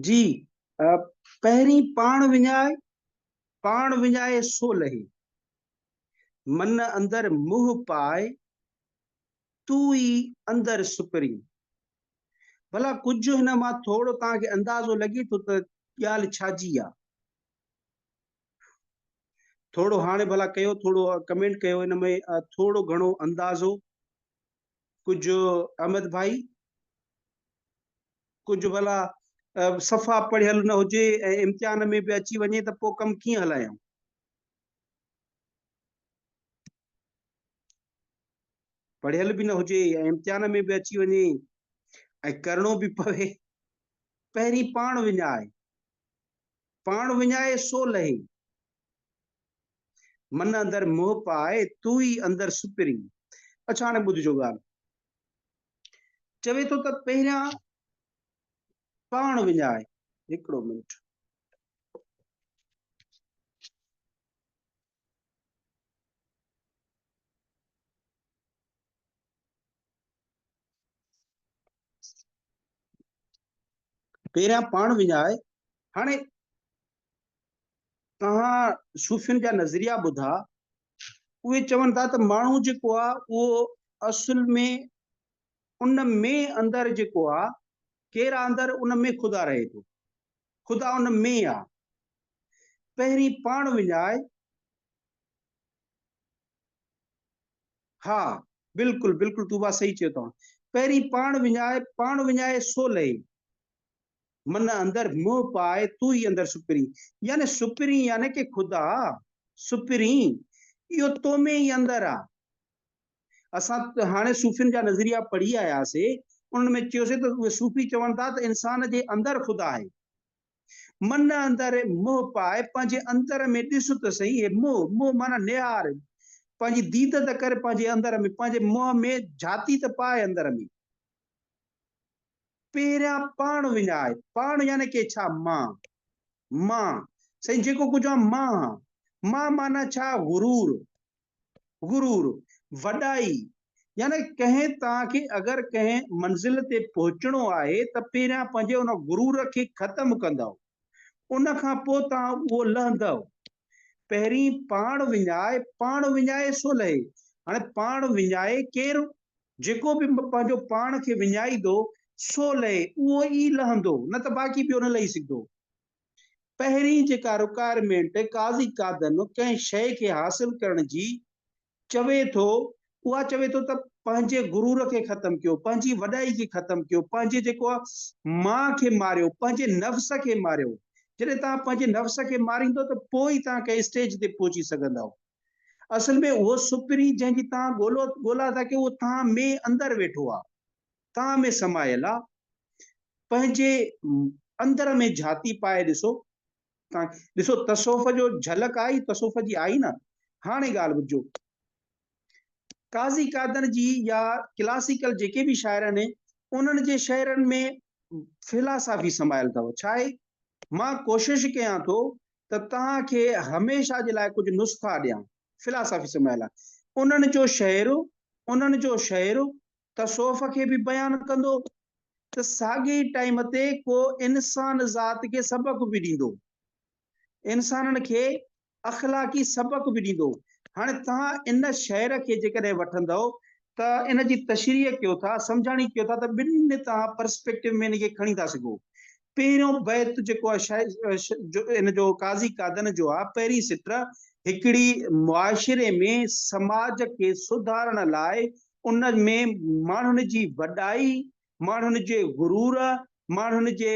جي پهرين پاڻ وڃائي، پاڻ وڃائي سو لهي. من اندر موهه پائي، تون ئي اندر سپرين. ڀلا ڪجهه هن مان ٿورو توهان کي اندازو لڳي ٿو ته ڳالهه ڇا جي آ؟ ٿورو هاڻي ڀلا ڪيو ٿورو ڪمينٽ ڪيو ان ۾ ٿورو گهڻو اندازو ڪجهه احمد ڀائي ڪجهه ڀلا صفا پڙهيل نه هجي ۽ امتحان ۾ به اچي وڃي ته پوء ڪم ڪيئن هلايون؟ پڙهيل به نه هجي ۽ امتحان ۾ به اچي وڃي ۽ ڪرڻو به پوي. پهرين پاڻ وڃائي، پاڻ وڃائي سو لهي. من اندر موهه پائي، تون ئي اندر سپرين. اڇا هاڻي ٻڌجو ڳالهه. چوي ٿو ته پهريان پاڻ وڃائي. هڪڙو منٽ. پهريان پاڻ وڃائي. هاڻي توهان صوفين جا نظريا ٻڌا، اهي چون ٿا ته ماڻهو جيڪو آهي اهو اصل ۾ ان ۾ اندر جيڪو آهي، ڪير آهي اندر؟ ان ۾ خدا رهي ٿو، خدا ان ۾ آهي. پهرين پاڻ وڃائي. ها بلڪل بلڪل طوبيٰ صحيح چيو توهان. پهرين پاڻ وڃائي، پاڻ وڃائي سو لهي. من اندر منهن پاء تون ئي اندر سپرين يعني سپرين يعني ڪي خدا سپرين اهو تو ۾ ئي اندر آ. اسان هاڻي صوفين جا نظريا پڙهي آياسي انهن ۾ چيوسي ته اهي صوفي چون ٿا ته انسان جي اندر خدا آهي. من اندر منهن پاء پنهنجي اندر ۾ ڏس ته سهي هي منهن، منهن معنيٰ نهار پنهنجي ديد ته ڪر پنهنجي اندر ۾ پنهنجي منهن ۾ جھاتي ته پاء اندر ۾. پهريان پاڻ وڃاء، پاڻ يعني ڪي ڇا؟ مان، مان، سائين جيڪو ڪجهه آن مان آن، مان معنيٰ ڇا؟ غرور، غرور، وڏائي، يعني ڪنهن توهان کي اگر ڪنهن منزل تي پهچڻو آهي ته پهريان پنهنجي ان غرور کي ختم ڪندؤ، ان کان پوء توهان اهو لهندؤ. پهرين پاڻ وڃاء، پاڻ وڃائي سو لهي. هاڻي پاڻ وڃائي ڪير؟ جيڪو به پنهنجو پاڻ کي وڃائيندو سو لهي، اهو ئي لهندو، نه ته باقي ٻيو نه لهي سگهندو. پهرين جيڪا رڪوائرمينٽ قاضي قادن ڪنهن شيء کي حاصل ڪرڻ جي چوي ٿو، اها چوي ٿو ته پنهنجي غرور کي ختم ڪيو، پنهنجي وڏائي کي ختم ڪيو، پنهنجي جيڪو آهي مان کي ماريو، پنهنجي نفس کي ماريو. جڏهن توهان پنهنجي نفس کي ماريندو ته پوء ئي توهان ڪنهن اسٽيج تي پهچي سگهندؤ. اصل ۾ اهو سپرين جنهن جي توهان ڳولو ڳولا ٿا ڪيو اهو توهان ۾ اندر ويٺو آهي، توهان ۾ سمايل آهي. پنهنجي اندر ۾ جهاتي پائي ڏسو. توهان ڏسو تصوف جو جهلڪ آئي، تصوف جي آئي نه. هاڻي ڳالهه ٻڌجو. قاضي قادن جي يا ڪلاسيڪل جيڪي به شاعر آهن انهن جي شعرن ۾ فلاسافي سمايل اٿو. ڇا آهي؟ مان ڪوشش ڪيان ٿو ته توهان کي هميشه جي لاء ڪجهه نسخا ڏيان. فلاسافي سمايل آهي. انهن جو شعر، انهن جو شعر تصوف کي به بيان ڪندو ته ساڳئي ئي ٽائيم تي ڪو انسان ذات کي سبق به ڏيندو. انسانن کي اخلاقي سبق به ڏيندو. هاڻي توهان ان شعر کي جيڪڏهن وٺندؤ ته ان جي تشريح ڪيو ٿا، سمجهاڻي ڪيو ٿا ته ٻن توهان پرسپيڪٽو ۾ ان کي کڻي ٿا سگهو. پهريون بيت جيڪو آهي ان جو قاضي قادن جو آهي، پهرين سٽ هڪڙي معاشري ۾ سماج کي سڌارڻ لاء ان ۾ ماڻهن جي وڏائي، ماڻهن جي غرور، ماڻهن جي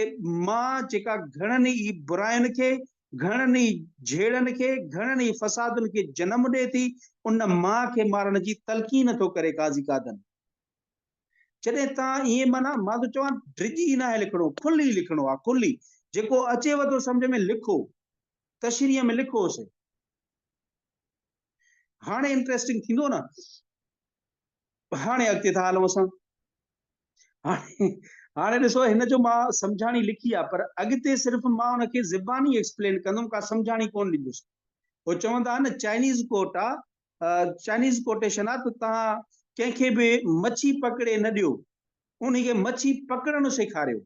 مان جيڪا گهڻن ئي براين کي، گهڻن ئي جهيڙن کي، گهڻن ئي فسادن کي جنم ڏئي ٿي، ان مان کي مارڻ جي تلقين ٿو ڪري قاضي قادن. جڏهن توهان ائين معنيٰ مان ٿو چوان ڊڄي ناهي لکڻو، کلي لکڻو آهي، کلي جيڪو اچيو ٿو سمجهه ۾ لکو، تشريح ۾ لکوس. هاڻي انٽريسٽنگ ٿيندو نه. هاڻي اڳتي ٿا هلون اسان. هاڻي هاڻي ڏسو هن جو مان سمجهاڻي لکي آ پر اڳتي صرف مان ان کي زباني ايڪسپلين ڪندم ڪا سمجهاڻي ڪون ڏيندس. هو چوندا آهن نه چائنيز ڪوٽ آ چائنيز ڪوٽيشن آ ته توهان ڪنهن کي به مڇي پڪڙي نه ڏيو انهي کي مڇي پڪڙڻ سيکاريو.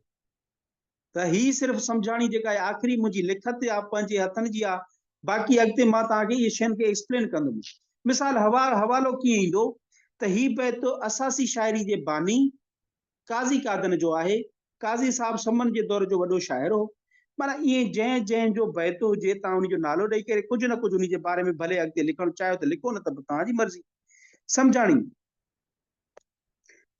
ته هي صرف سمجهاڻي جيڪا آهي آخري منهنجي لکت آ پنهنجي هٿن جي آ باقي اڳتي مان توهان کي اهي شين کي ايڪسپلين ڪندم. مثال حوالو ڪيئن ايندو ته هي بيت اساسي شاعري جي باني قاضي قادن جو آهي. قاضي صاحب سمن جي دور جو وڏو شاعر هو. معنيٰ ائين جنهن جنهن جو بيت هجي توهان ان جو نالو ڏئي ڪري ڪجهه نه ڪجهه ان جي باري ۾ ڀلي اڳتي لکڻ چاهيو ته لکو نه ته به توهان جي مرضي. سمجهاڻي.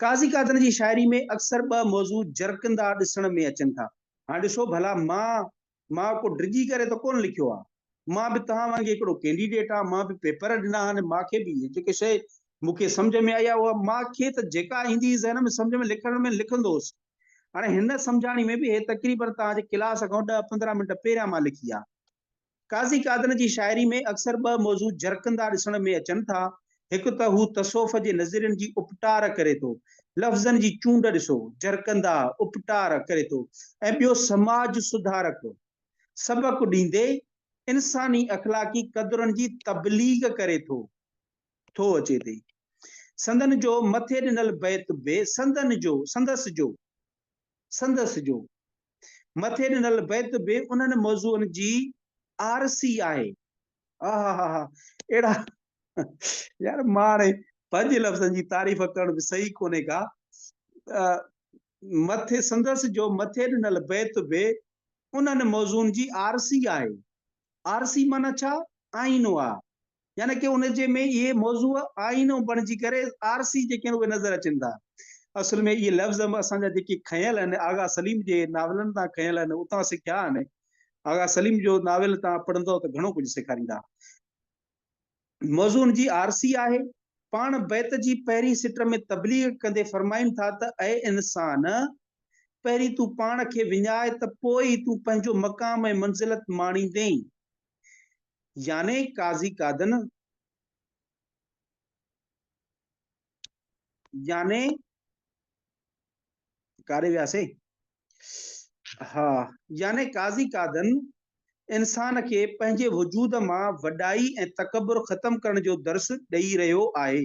قاضي قادن جي شاعري ۾ اڪثر ٻه موضوع جرڪندا ڏسڻ ۾ اچن ٿا. هاڻ ڏسو ڀلا مان مان ڪو ڊڄي ڪري ته ڪونه لکيو آ. مان به توهان وانگي هڪڙو ڪينڊيڊيٽ آهيان، مان به پيپر ڏنا آهن، مان کي به هي جيڪي شيء مون کي سمجهه ۾ آئي آهي اها مان کي ته جيڪا ايندي هئي ذهن ۾ سمجهه ۾ لکڻ ۾ لکندو هوس. هاڻي هن سمجهاڻي ۾ به هي تقريبن توهان جي ڪلاس کان ڏهه 15 منٽ پهريان مان لکي آ. قاضي قادن جي شاعري ۾ اڪثر ٻه موضوع جرڪندا ڏسڻ ۾ اچن ٿا. هڪ ته هو تصوف جي نظرين جي اپٽار ڪري ٿو. لفظن جي چونڊ ڏسو، جرڪندا، اپٽار ڪري ٿو ۽ ٻيو سماج سڌارڪ سبق ڏيندي انساني اخلاقي قدرن جي تبليغ ڪري ٿو. ٿو اچي ٿي. سندن جو مٿي ڏنل بيت به سندن جو، سندس جو، سندس جو مٿي ڏنل بيت به انهن موضوعن جي آرسي آهي. آهاهاها اهڙا يار مان هاڻي پنهنجي لفظن جي تعريف ڪرڻ به صحيح ڪونهي ڪا. مٿي سندس جو مٿي ڏنل بيت به انهن موضوعن جي آرسي آهي. آرسي معنيٰ ڇا؟ آئينو آ. يعني ڪه ان جي ۾ اهي موضوع آئينو بڻجي ڪري آرسي جيڪي آهن اهي نظر اچن ٿا. اصل ۾ اهي لفظ به اسان جا جيڪي کنيل آهن آغا سليم جي ناولن تان کنيل آهن اتان سکيا آهن. آغا سليم جو ناول توهان پڙهندؤ ته گهڻو ڪجهه سيکاريندا. موضوعن جي آرسي آهي. پاڻ بيت جي پهرين سٽ ۾ تبليغ ڪندي فرمائن ٿا ته اي انسان! پهرين تون پاڻ کي وڃاء ته پوء ئي تون پنهنجو مقام ۽ منزلت ماڻيندين. يعني قاضي قادن يعني ڪاڏي وياسي ها يعني قاضي قادن انسان کي پنهنجي وجود مان وڏائي ۽ تڪبر ختم ڪرڻ جو درس ڏئي رهيو آهي.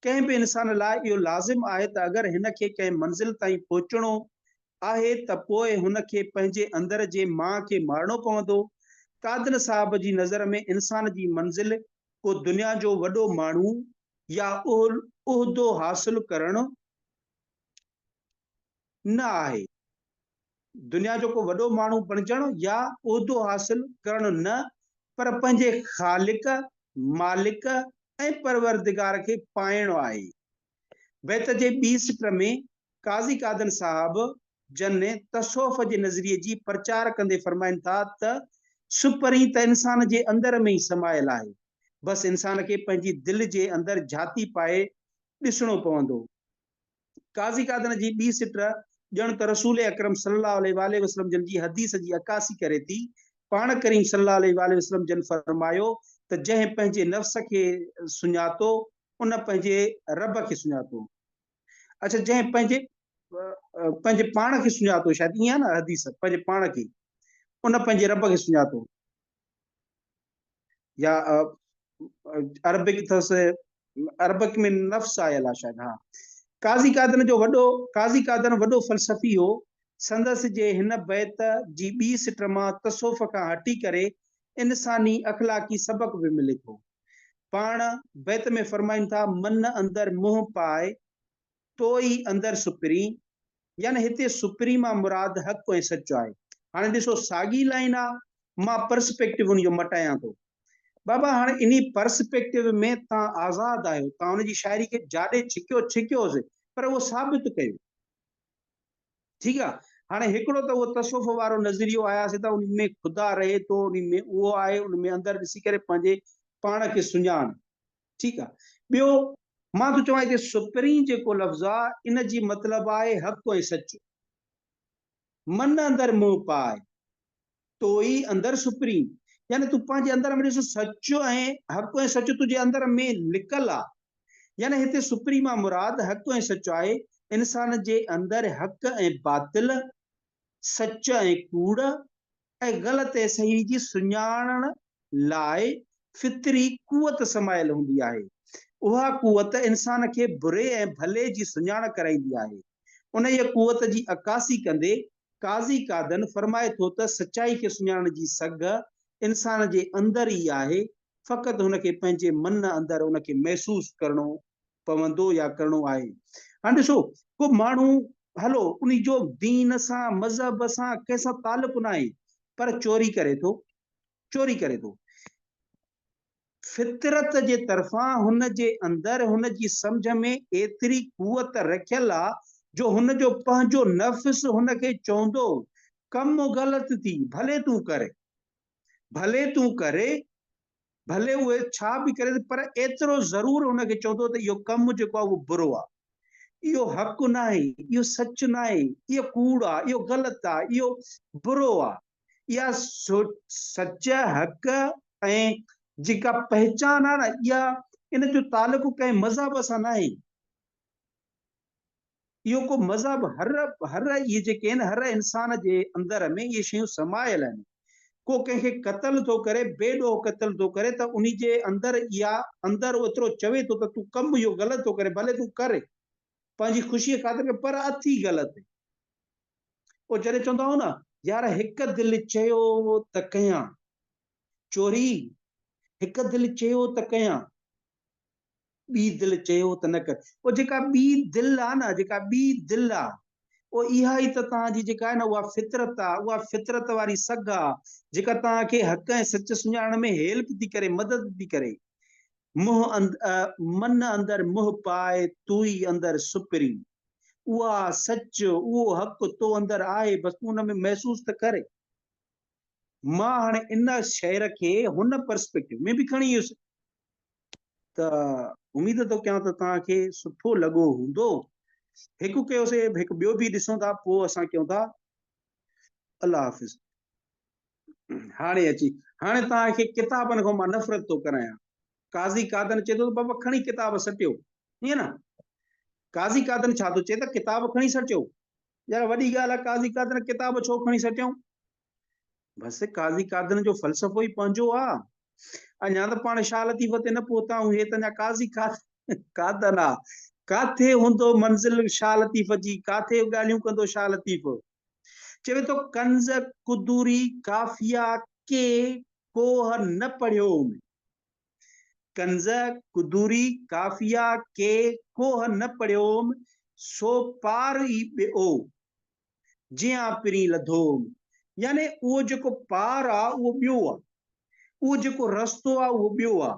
ڪنهن به انسان لاء اهو لازم آهي ته اگر هن کي ڪنهن منزل تائين پهچڻو آهي ته پوء هن کي پنهنجي اندر جي مان کي مارڻو پوندو. قادر صاحب جي نظر ۾ انسان جي منزل ڪو دنيا جو وڏو ماڻهو يا عهدو حاصل ڪرڻ نه آهي. دنيا جو ڪو وڏو ماڻهو بڻجڻ يا عهدو حاصل ڪرڻ نه پر پنهنجي خالق، مالڪ ۽ پروردگار کي پائڻ آهي. بيت جي ٻي سٽ ۾ قاضي قادن صاحب جن تصوف جي نظريي جي پرچار ڪندي فرمائن ٿا ته سپرين ته انسان جي اندر ۾ ئي سمايل آهي، بس انسان کي پنهنجي دل جي اندر جھاتي پائي ڏسڻو پوندو. قاضي قادن جي ٻي سٽ ڄڻ ته رسول اڪرم صلي الله عليه واٰله وسلم جن جي حديث جي عڪاسي ڪري ٿي. پاڻ ڪريم صلي الله عليه واٰله وسلم جن فرمايو ته جنهن پنهنجي نفس کي سڃاتو ان پنهنجي رب کي سڃاتو. اڇا جنهن پنهنجي پنهنجي پاڻ کي سڃاتو شايد ائين آهي نه حديث پنهنجي پاڻ کي ان پنهنجي رب کي سڃاتو. يا عربڪ اٿس عربڪ ۾ نفس آيل آ شايد ها قاضي قادن جو وڏو قاضي قادن وڏو فلسفي هو سندس جي هن بيت جي ٻي سٽ مان تصوف کان هٽي ڪري انساني اخلاقي سبق به ملي ٿو پاڻ بيت ۾ فرمائن ٿا من اندر منهن پاء تو ئي اندر سپرين، يعني هتي سپرين مان مراد حق ۽ سچ آهي. هاڻي ڏسو ساڳي لائين آ، مان پرسپيڪٽو ان جو مٽايان ٿو. بابا هاڻي انهي پرسپيڪٽو ۾ توهان آزاد آهيو، توهان ان جي شاعري کي جاڏي ڇڪيو ڇڪيوس پر اهو ثابت ڪيو. ٺيڪ آ، هاڻي هڪڙو ته اهو تصوف وارو نظريو آياسي ته ان ۾ خدا رهي ٿو، ان ۾ اهو آهي، ان ۾ اندر ڏسي ڪري پنهنجي پاڻ کي سڃاڻ. ٺيڪ آ. ٻيو مان ٿو چوان هتي سپرين جيڪو لفظ آ ان جي مطلب آهي حق ۽ سچ. من اندر منهن پاء تو ئي اندر سپرين يعني تون پنهنجي اندر ۾ ڏس سچ ۽ حق ۽ سچ تنهنجي اندر ۾ لڪل آ. يعني هتي سپرين مان مراد حق ۽ سچ آهي. انسان جي اندر حق ۽ باطل، سچ ۽ ڪوڙ ۽ غلط ۽ صحيح جي سڃاڻڻ لاء فطري قوت سمايل هوندي آهي. اها قوت انسان کي بري ۽ ڀلي جي سڃاڻ ڪرائيندي آهي. انهيء قوت جي عڪاسي ڪندي قاضي قادن فرمائي ٿو ته سچائي کي سڃاڻڻ جي سگهه انسان جي اندر ئي آهي، فقط هن کي پنهنجي من اندر ان کي محسوس ڪرڻو پوندو يا ڪرڻو آهي. هاڻ ڏسو ڪو ماڻهو هلو انهي جو دين سان مذهب سان ڪنهن سان تعلق ناهي پر چوري ڪري ٿو چوري ڪري ٿو فطرت جي طرفان هن جي اندر هن جي سمجهه ۾ ايتري قوت رکيل آ جو هن جو پنهنجو نفس هن کي چوندو ڪم غلط ٿي ڀلي تون ڪري ڀلي تون ڪري ڀلي اهي ڇا به ڪري پر ايترو ضرور هن کي چوندو ته اهو ڪم جيڪو آهي اهو برو آهي، اهو حق ناهي، اهو سچ ناهي، اهو ڪوڙ آهي، اهو غلط آهي، اهو برو آهي. اها سچ، حق ۽ جيڪا پهچان آهي نه اها ان جو تعلق ڪنهن مذهب سان ناهي. اهو ڪو مذهب هر هر اهي جيڪي آهن هر انسان جي اندر ۾ اهي شيون سمايل آهن. ڪو ڪنهن کي قتل ٿو ڪري بي ڏوهه قتل ٿو ڪري ته انهي جي اندر اها اندر ايترو چوي ٿو ته تون ڪم اهو غلط ٿو ڪرين ڀلي تون ڪر پنهنجي خوشيء خاطر ڪر پر اٿي غلط. پوء جڏهن چوندا هئو نه يار هڪ دل چيو ته ڪيان چوري هڪ دل چيو ته ڪيان. ٻي دل چيو ته نه ڪر. پوء جيڪا ٻي دل آ نه، جيڪا ٻي دل آ، پوء اها ئي ته توهان جي جيڪا آهي نه اها فطرت آ، اها فطرت واري سگهه آ، جيڪا توهان کي حق ۽ سچ سڃاڻڻ ۾ هيلپ ٿي ڪري، مدد ٿي ڪري. منهن من اندر منهن پاء، تون ئي اندر سپرين. اها سچ، اهو حق تو اندر آهي، بس تون ان ۾ محسوس ته ڪر. مان هاڻي ان شعر کي هن پرسپيڪٽو ۾ به کڻي ويس. ته اميد ٿو ڪيان ته توهان کي سٺو لڳو هوندو. هڪ ڪيوسي هڪ ٻيو به ڏسون ٿا پوء اسان ڪيون ٿا الله حافظ. هاڻي اچي هاڻي توهان کي ڪتابن کان مان نفرت ٿو ڪرايان. قاضي قادن چئي ٿو ته بابا کڻي ڪتاب سٽيو. ائين نه؟ قاضي قادن ڇا ٿو چئي ته ڪتاب کڻي سٽيو. يار وڏي ڳالهه آهي قاضي قادن ڪتاب ڇو کڻي سٽيائون؟ بس قاضي قادن جو فلسفو ئي پنهنجو آ. اڃا ته پاڻ شاهه لطيف تي نه پهتا آهيون، هي ته اڃا قاضي قادن آ. ڪاٿي هوندو منزل شاهه لطيف جي، ڪاٿي ڳالهيون ڪندو شاهه لطيف. چوي ٿو ڪنز قدوري قافيه ڪي ڪوهه نه پڙهيو هوم. ڪنز قدوري قافيه ڪي ڪوهه نه پڙهيو هوم، سو پار ئي ٻيو. جيان پرين لڌوم. يعني اهو جيڪو پار آ اهو ٻيو آ. اهو جيڪو رستو آ اهو ٻيو آ.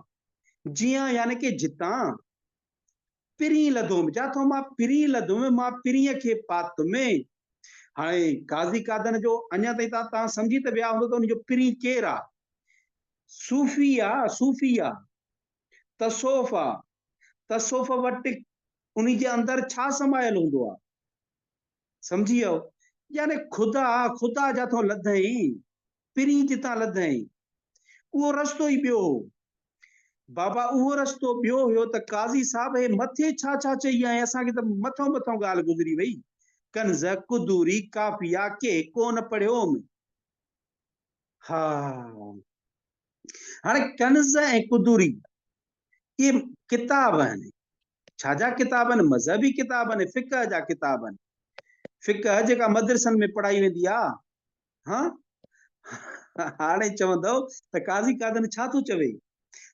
جيان يعني ڪي جتان پرين لڌوم، جاٿو مان پرين لڌم، مان پرينء کي پاتم. هاڻي قاضي قادن جو اڃا تائين توهان سمجهي ته ويا هوندو ته ان جو پرين ڪير آ؟ صوفي آ، صوفي آ، تصوف آ. تصوف وٽ انهي جي اندر ڇا سمايل هوندو آ؟ سمجهي ويو؟ يعني خدا، خدا جاٿو لڌئين، پرين جتان لڌئين، اهو رستو ئي ٻيو هو. بابا اهو رستو ٻيو هيو ته قاضي صاحب هي مٿي ڇا ڇا چئي آئين اسان کي ته مٿئون مٿئون ڳالهه گذري وئي. ڪنز، قدوري، قافيه، ڪي ڪونه پڙهيوم. ها هاڻي ڪنز ۽ قدوري اهي ڪتاب آهن. ڇا جا ڪتاب آهن؟ مذهبي ڪتاب آهن، فقه جا ڪتاب آهن. فقه جيڪا مدرسن ۾ پڙهائي ويندي آهي. ها هاڻي چوندؤ ته قاضي قادن ڇا ٿو چوي؟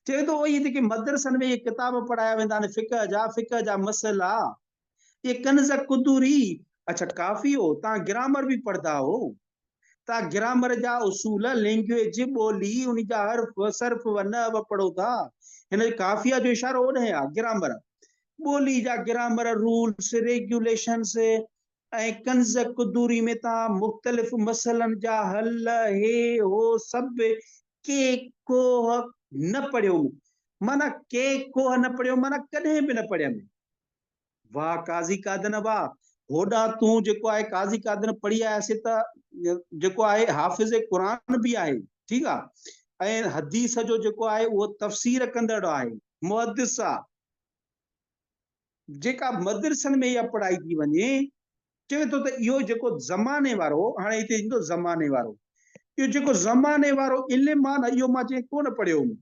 چوي ٿو اهي جيڪي مدرسن ۾ اهي ڪتاب پڙهايا ويندا آهن فقه جا، فقه جا مسئلا، اهي ڪنز قدوري، اڇا ڪافي هو، تان گرامر به پڙهندا هو، تان گرامر جا اصول، لينگويج، ٻولي، ان جا حرف، صرف و نحو پڙهو ٿا. هن قافيه جو اشارو اوڏانهن آهي، گرامر، ٻولي جا گرامر، رولس، ريگيوليشنس، ۽ ڪنز قدوري ۾ توهان مختلف مسئلن جا حل هي هو سڀ ڪي ڪوهه نه پڙهيوم معنيٰ ڪي ڪوهه نه پڙهيوم معنيٰ ڪڏهن به نه پڙهيم. واهه قاضي قادن واهه هوڏانهن تون جيڪو آهي قاضي قادن پڙهي آياسي ته جيڪو آهي حافظ قرآن به آهي ٺيڪ آ ۽ حديث جو جيڪو آهي اهو تفسير ڪندڙ آهي محدث آ. جيڪا مدرسن ۾ اها پڙهائي ٿي وڃي، چوي ٿو ته اهو جيڪو زماني وارو، هاڻي هتي ايندو زماني وارو، اهو جيڪو زماني وارو علم آهي نه، اهو مان چئين ڪونه پڙهيو هوم.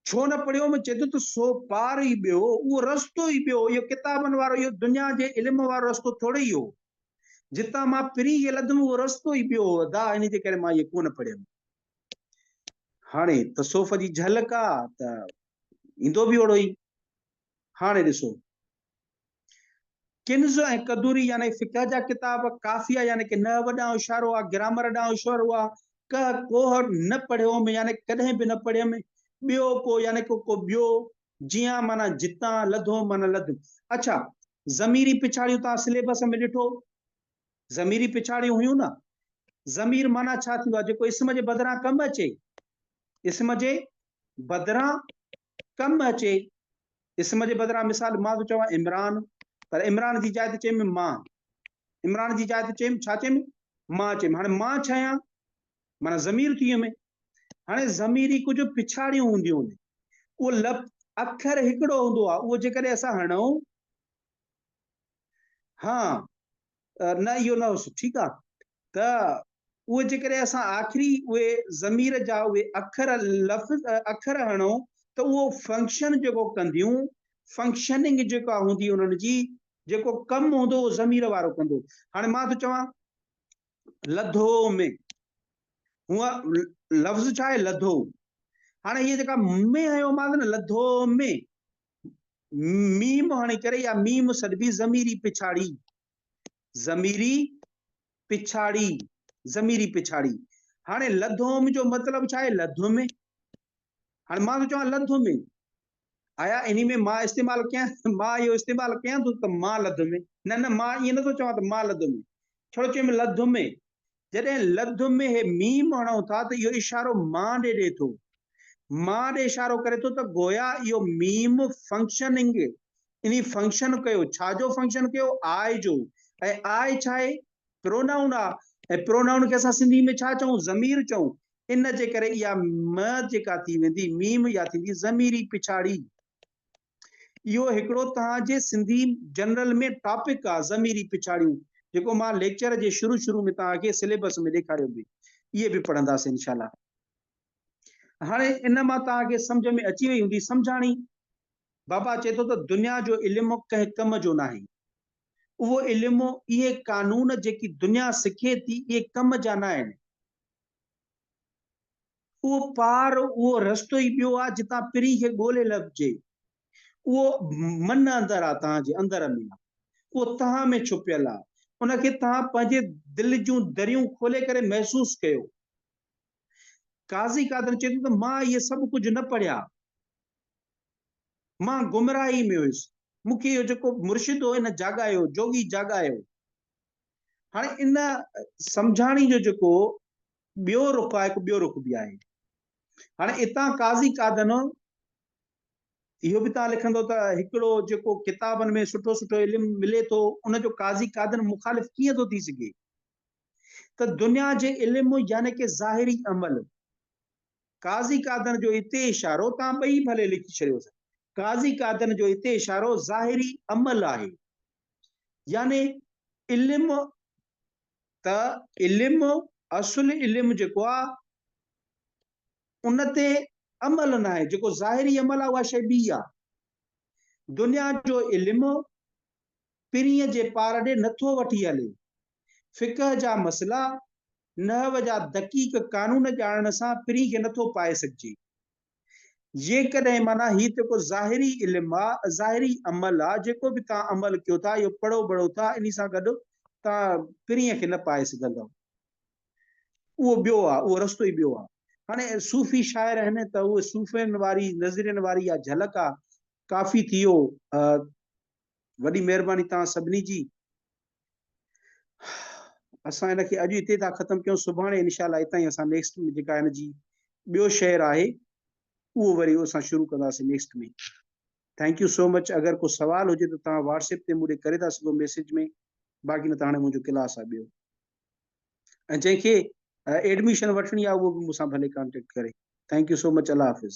ڇو نه پڙهيو هوم؟ چئي ٿو ته سو پار ئي ٻيو، اهو رستو ئي ٻيو، اهو ڪتابن وارو، اهو دنيا جي علم وارو رستو ٿوري ئي هو. جتان مان پرين کي لڌم، اهو رستو ئي ٻيو هو، ادا، ان جي ڪري مان اهي ڪونه پڙهيم. هاڻي تصوف جي جهلڪ آ ته ايندو به اوڙو ئي. هاڻي ڏسو. ڪنز ۽ قدوري يعني فقه جا ڪتاب، قافيه يعني ڪه نحو ڏانهن اشارو آ، گرامر ڏانهن اشارو آ، ڪه ڪوهه نه پڙهيوم يعني ڪڏهن به نه پڙهيم، ٻيو ڪو يعني ڪه ڪو ٻيو، جيان معنيٰ جتان، لڌوم معنيٰ لڌم. اڇا ضميري پڇاڙيون توهان سليبس ۾ ڏٺو؟ ضميري پڇاڙيون هيون نه؟ ضمير معنيٰ ڇا ٿيندو آ؟ جيڪو اسم جي بدران ڪم اچي. اسم جي بدران ڪم اچي. اسم جي بدران مثال مان ٿو چوان عمران پر عمران جي جاء تي چيم مان. عمران جي جاء تي چيم ڇا چيم؟ مان چيم. هاڻي مان ڇا آهيان؟ معنيٰ ضمير ٿي ويم. هاڻي ضميري ڪجهه پڇاڙيون هونديون آهن. اهو لفظ اکر هڪڙو هوندو آهي. اهو جيڪڏهن اسان هڻون ها نه اهو نه هوس ٺيڪ آهي ته اهي جيڪڏهن اسان آخري اهي ضمير جا اهي اکر لفظ اکر هڻون ته اهو فنڪشن جيڪو ڪنديون فنڪشننگ جيڪا هوندي انهن جي جيڪو ڪم هوندو اهو ضمير وارو ڪندو. هاڻي مان ٿو چوان لڌو ۾ هونء لفظ ڇا آهي لڌو. هاڻي هيء جيڪا ۾ هنيو مانس نه لڌو ۾ ميم هڻي ڪري يا ميم سڏبي ضميري پڇاڙي. ضميري پڇاڙي، ضميري پڇاڙي. هاڻي لڌوم جو مطلب ڇا آهي؟ لڌم. هاڻي مان ٿو چوان لڌم. آيا انهي ۾ مان استعمال ڪيان، مان اهو استعمال ڪيان ٿو ته مان لڌم. نه نه مان ائين نٿو چوان ته مان لڌم. ڇڙو چيم لڌم. جڏهن لڌ ۾ هي ميم هڻون ٿا ته اهو اشارو مان ڏي ڏئي ٿو. مان ڏي اشارو ڪري ٿو ته گويا اهو ميم فنڪشننگ انهي فنڪشن ڪيو. ڇا جو فنڪشن ڪيو؟ آء جو. ۽ آء ڇا آهي؟ پرونائون آ. ۽ پرونائون کي اسان سنڌي ۾ ڇا چئون؟ ضمير چئون. ان جي ڪري اها م جيڪا ٿي ويندي ميم اها ٿيندي ضميري پڇاڙي. اهو هڪڙو توهان جي سنڌي جنرل ۾ ٽاپڪ آ ضميري پڇاڙيون جيڪو مان ليڪچر جي شروع شروع ۾ توهان کي سليبس ۾ ڏيکاريو به اهي به پڙهنداسين انشاء الله. هاڻي ان مان توهان کي سمجهه ۾ اچي وئي هوندي سمجهاڻي بابا چئي ٿو ته دنيا جو علم ڪنهن ڪم جو ناهي اهو علم اهي قانون جيڪي دنيا سکي ٿي اهي ڪم جا ناهن. اهو پار، اهو رستو ئي ٻيو آ جتان پرين کي ڳولي لڀجي. اهو من اندر آ، توهان جي اندر ۾ آ. اهو توهان ۾ ڇپيل آ. ان کي توهان پنهنجي دل جون دريون کولي ڪري محسوس ڪيو. قاضي قادن چئي ٿو ته مان اهي سڀ ڪجهه نه پڙهيا، مان گمراهي ۾ هيس، مون کي اهو جيڪو مرشد هو ان جاڳايو، جوڳي جاڳايو. هاڻي ان سمجهاڻي جو جيڪو ٻيو رخ آهي، هڪ ٻيو رخ به آهي. هاڻي اتان قاضي قادن اهو به توهان لکندو ته هڪڙو جيڪو ڪتابن ۾ سٺو سٺو علم ملي ٿو ان جو قاضي قادن مخالف ڪيئن ٿو ٿي سگهي ته دنيا جي علم يعني ڪي ظاهري عمل قاضي قادن جو اتي اشارو توهان ٻئي ڀلي لکي ڇڏيو قاضي قادن جو اتي اشارو ظاهري عمل آهي يعني علم ته علم اصل علم جيڪو آهي ان تي عمل ناهي، جيڪو ظاهري عمل آهي اها شيء ٻي آهي. دنيا جو علم پرينء جي پار ڏي نٿو وٺي هلي. فقه جا مسئلا، نحو جا دقيق قانون ڄاڻڻ سان پرينء کي نٿو پائي سگهجي. جيڪڏهن معنيٰ هي جيڪو ظاهري علم آ، ظاهري عمل آ، جيڪو به توهان عمل ڪيو ٿا، اهو پڙهو بڙهو ٿا، انهي سان گڏ توهان پرينء کي نه پائي سگهندؤ. اهو ٻيو آ، اهو رستو ئي ٻيو آ. هاڻي صوفي شاعر آهن ته اهي صوفين واري نظرين واري اها جهلڪ آ. ڪافي ٿي ويو. وڏي مهرباني توهان سڀني جي. اسان ان کي اڄ هتي ٿا ختم ڪيون، سڀاڻي انشاء الله اتان ئي اسان نيڪسٽ ۾ جيڪا هن جي ٻيو شعر آهي اهو وري اسان شروع ڪنداسين next ۾. Thank you so much اگر ڪو سوال هجي ته توهان واٽس ايپ تي مون ڏي ڪري ٿا سگهو ميسيج ۾ باقي نه ته هاڻي منهنجو ڪلاس آهي ٻيو. ۽ جنهن کي ايڊميشن وٺڻي آهي اهو به مون سان ڀلي ڪانٽيڪٽ ڪري. Thank you so much Allah Hafiz.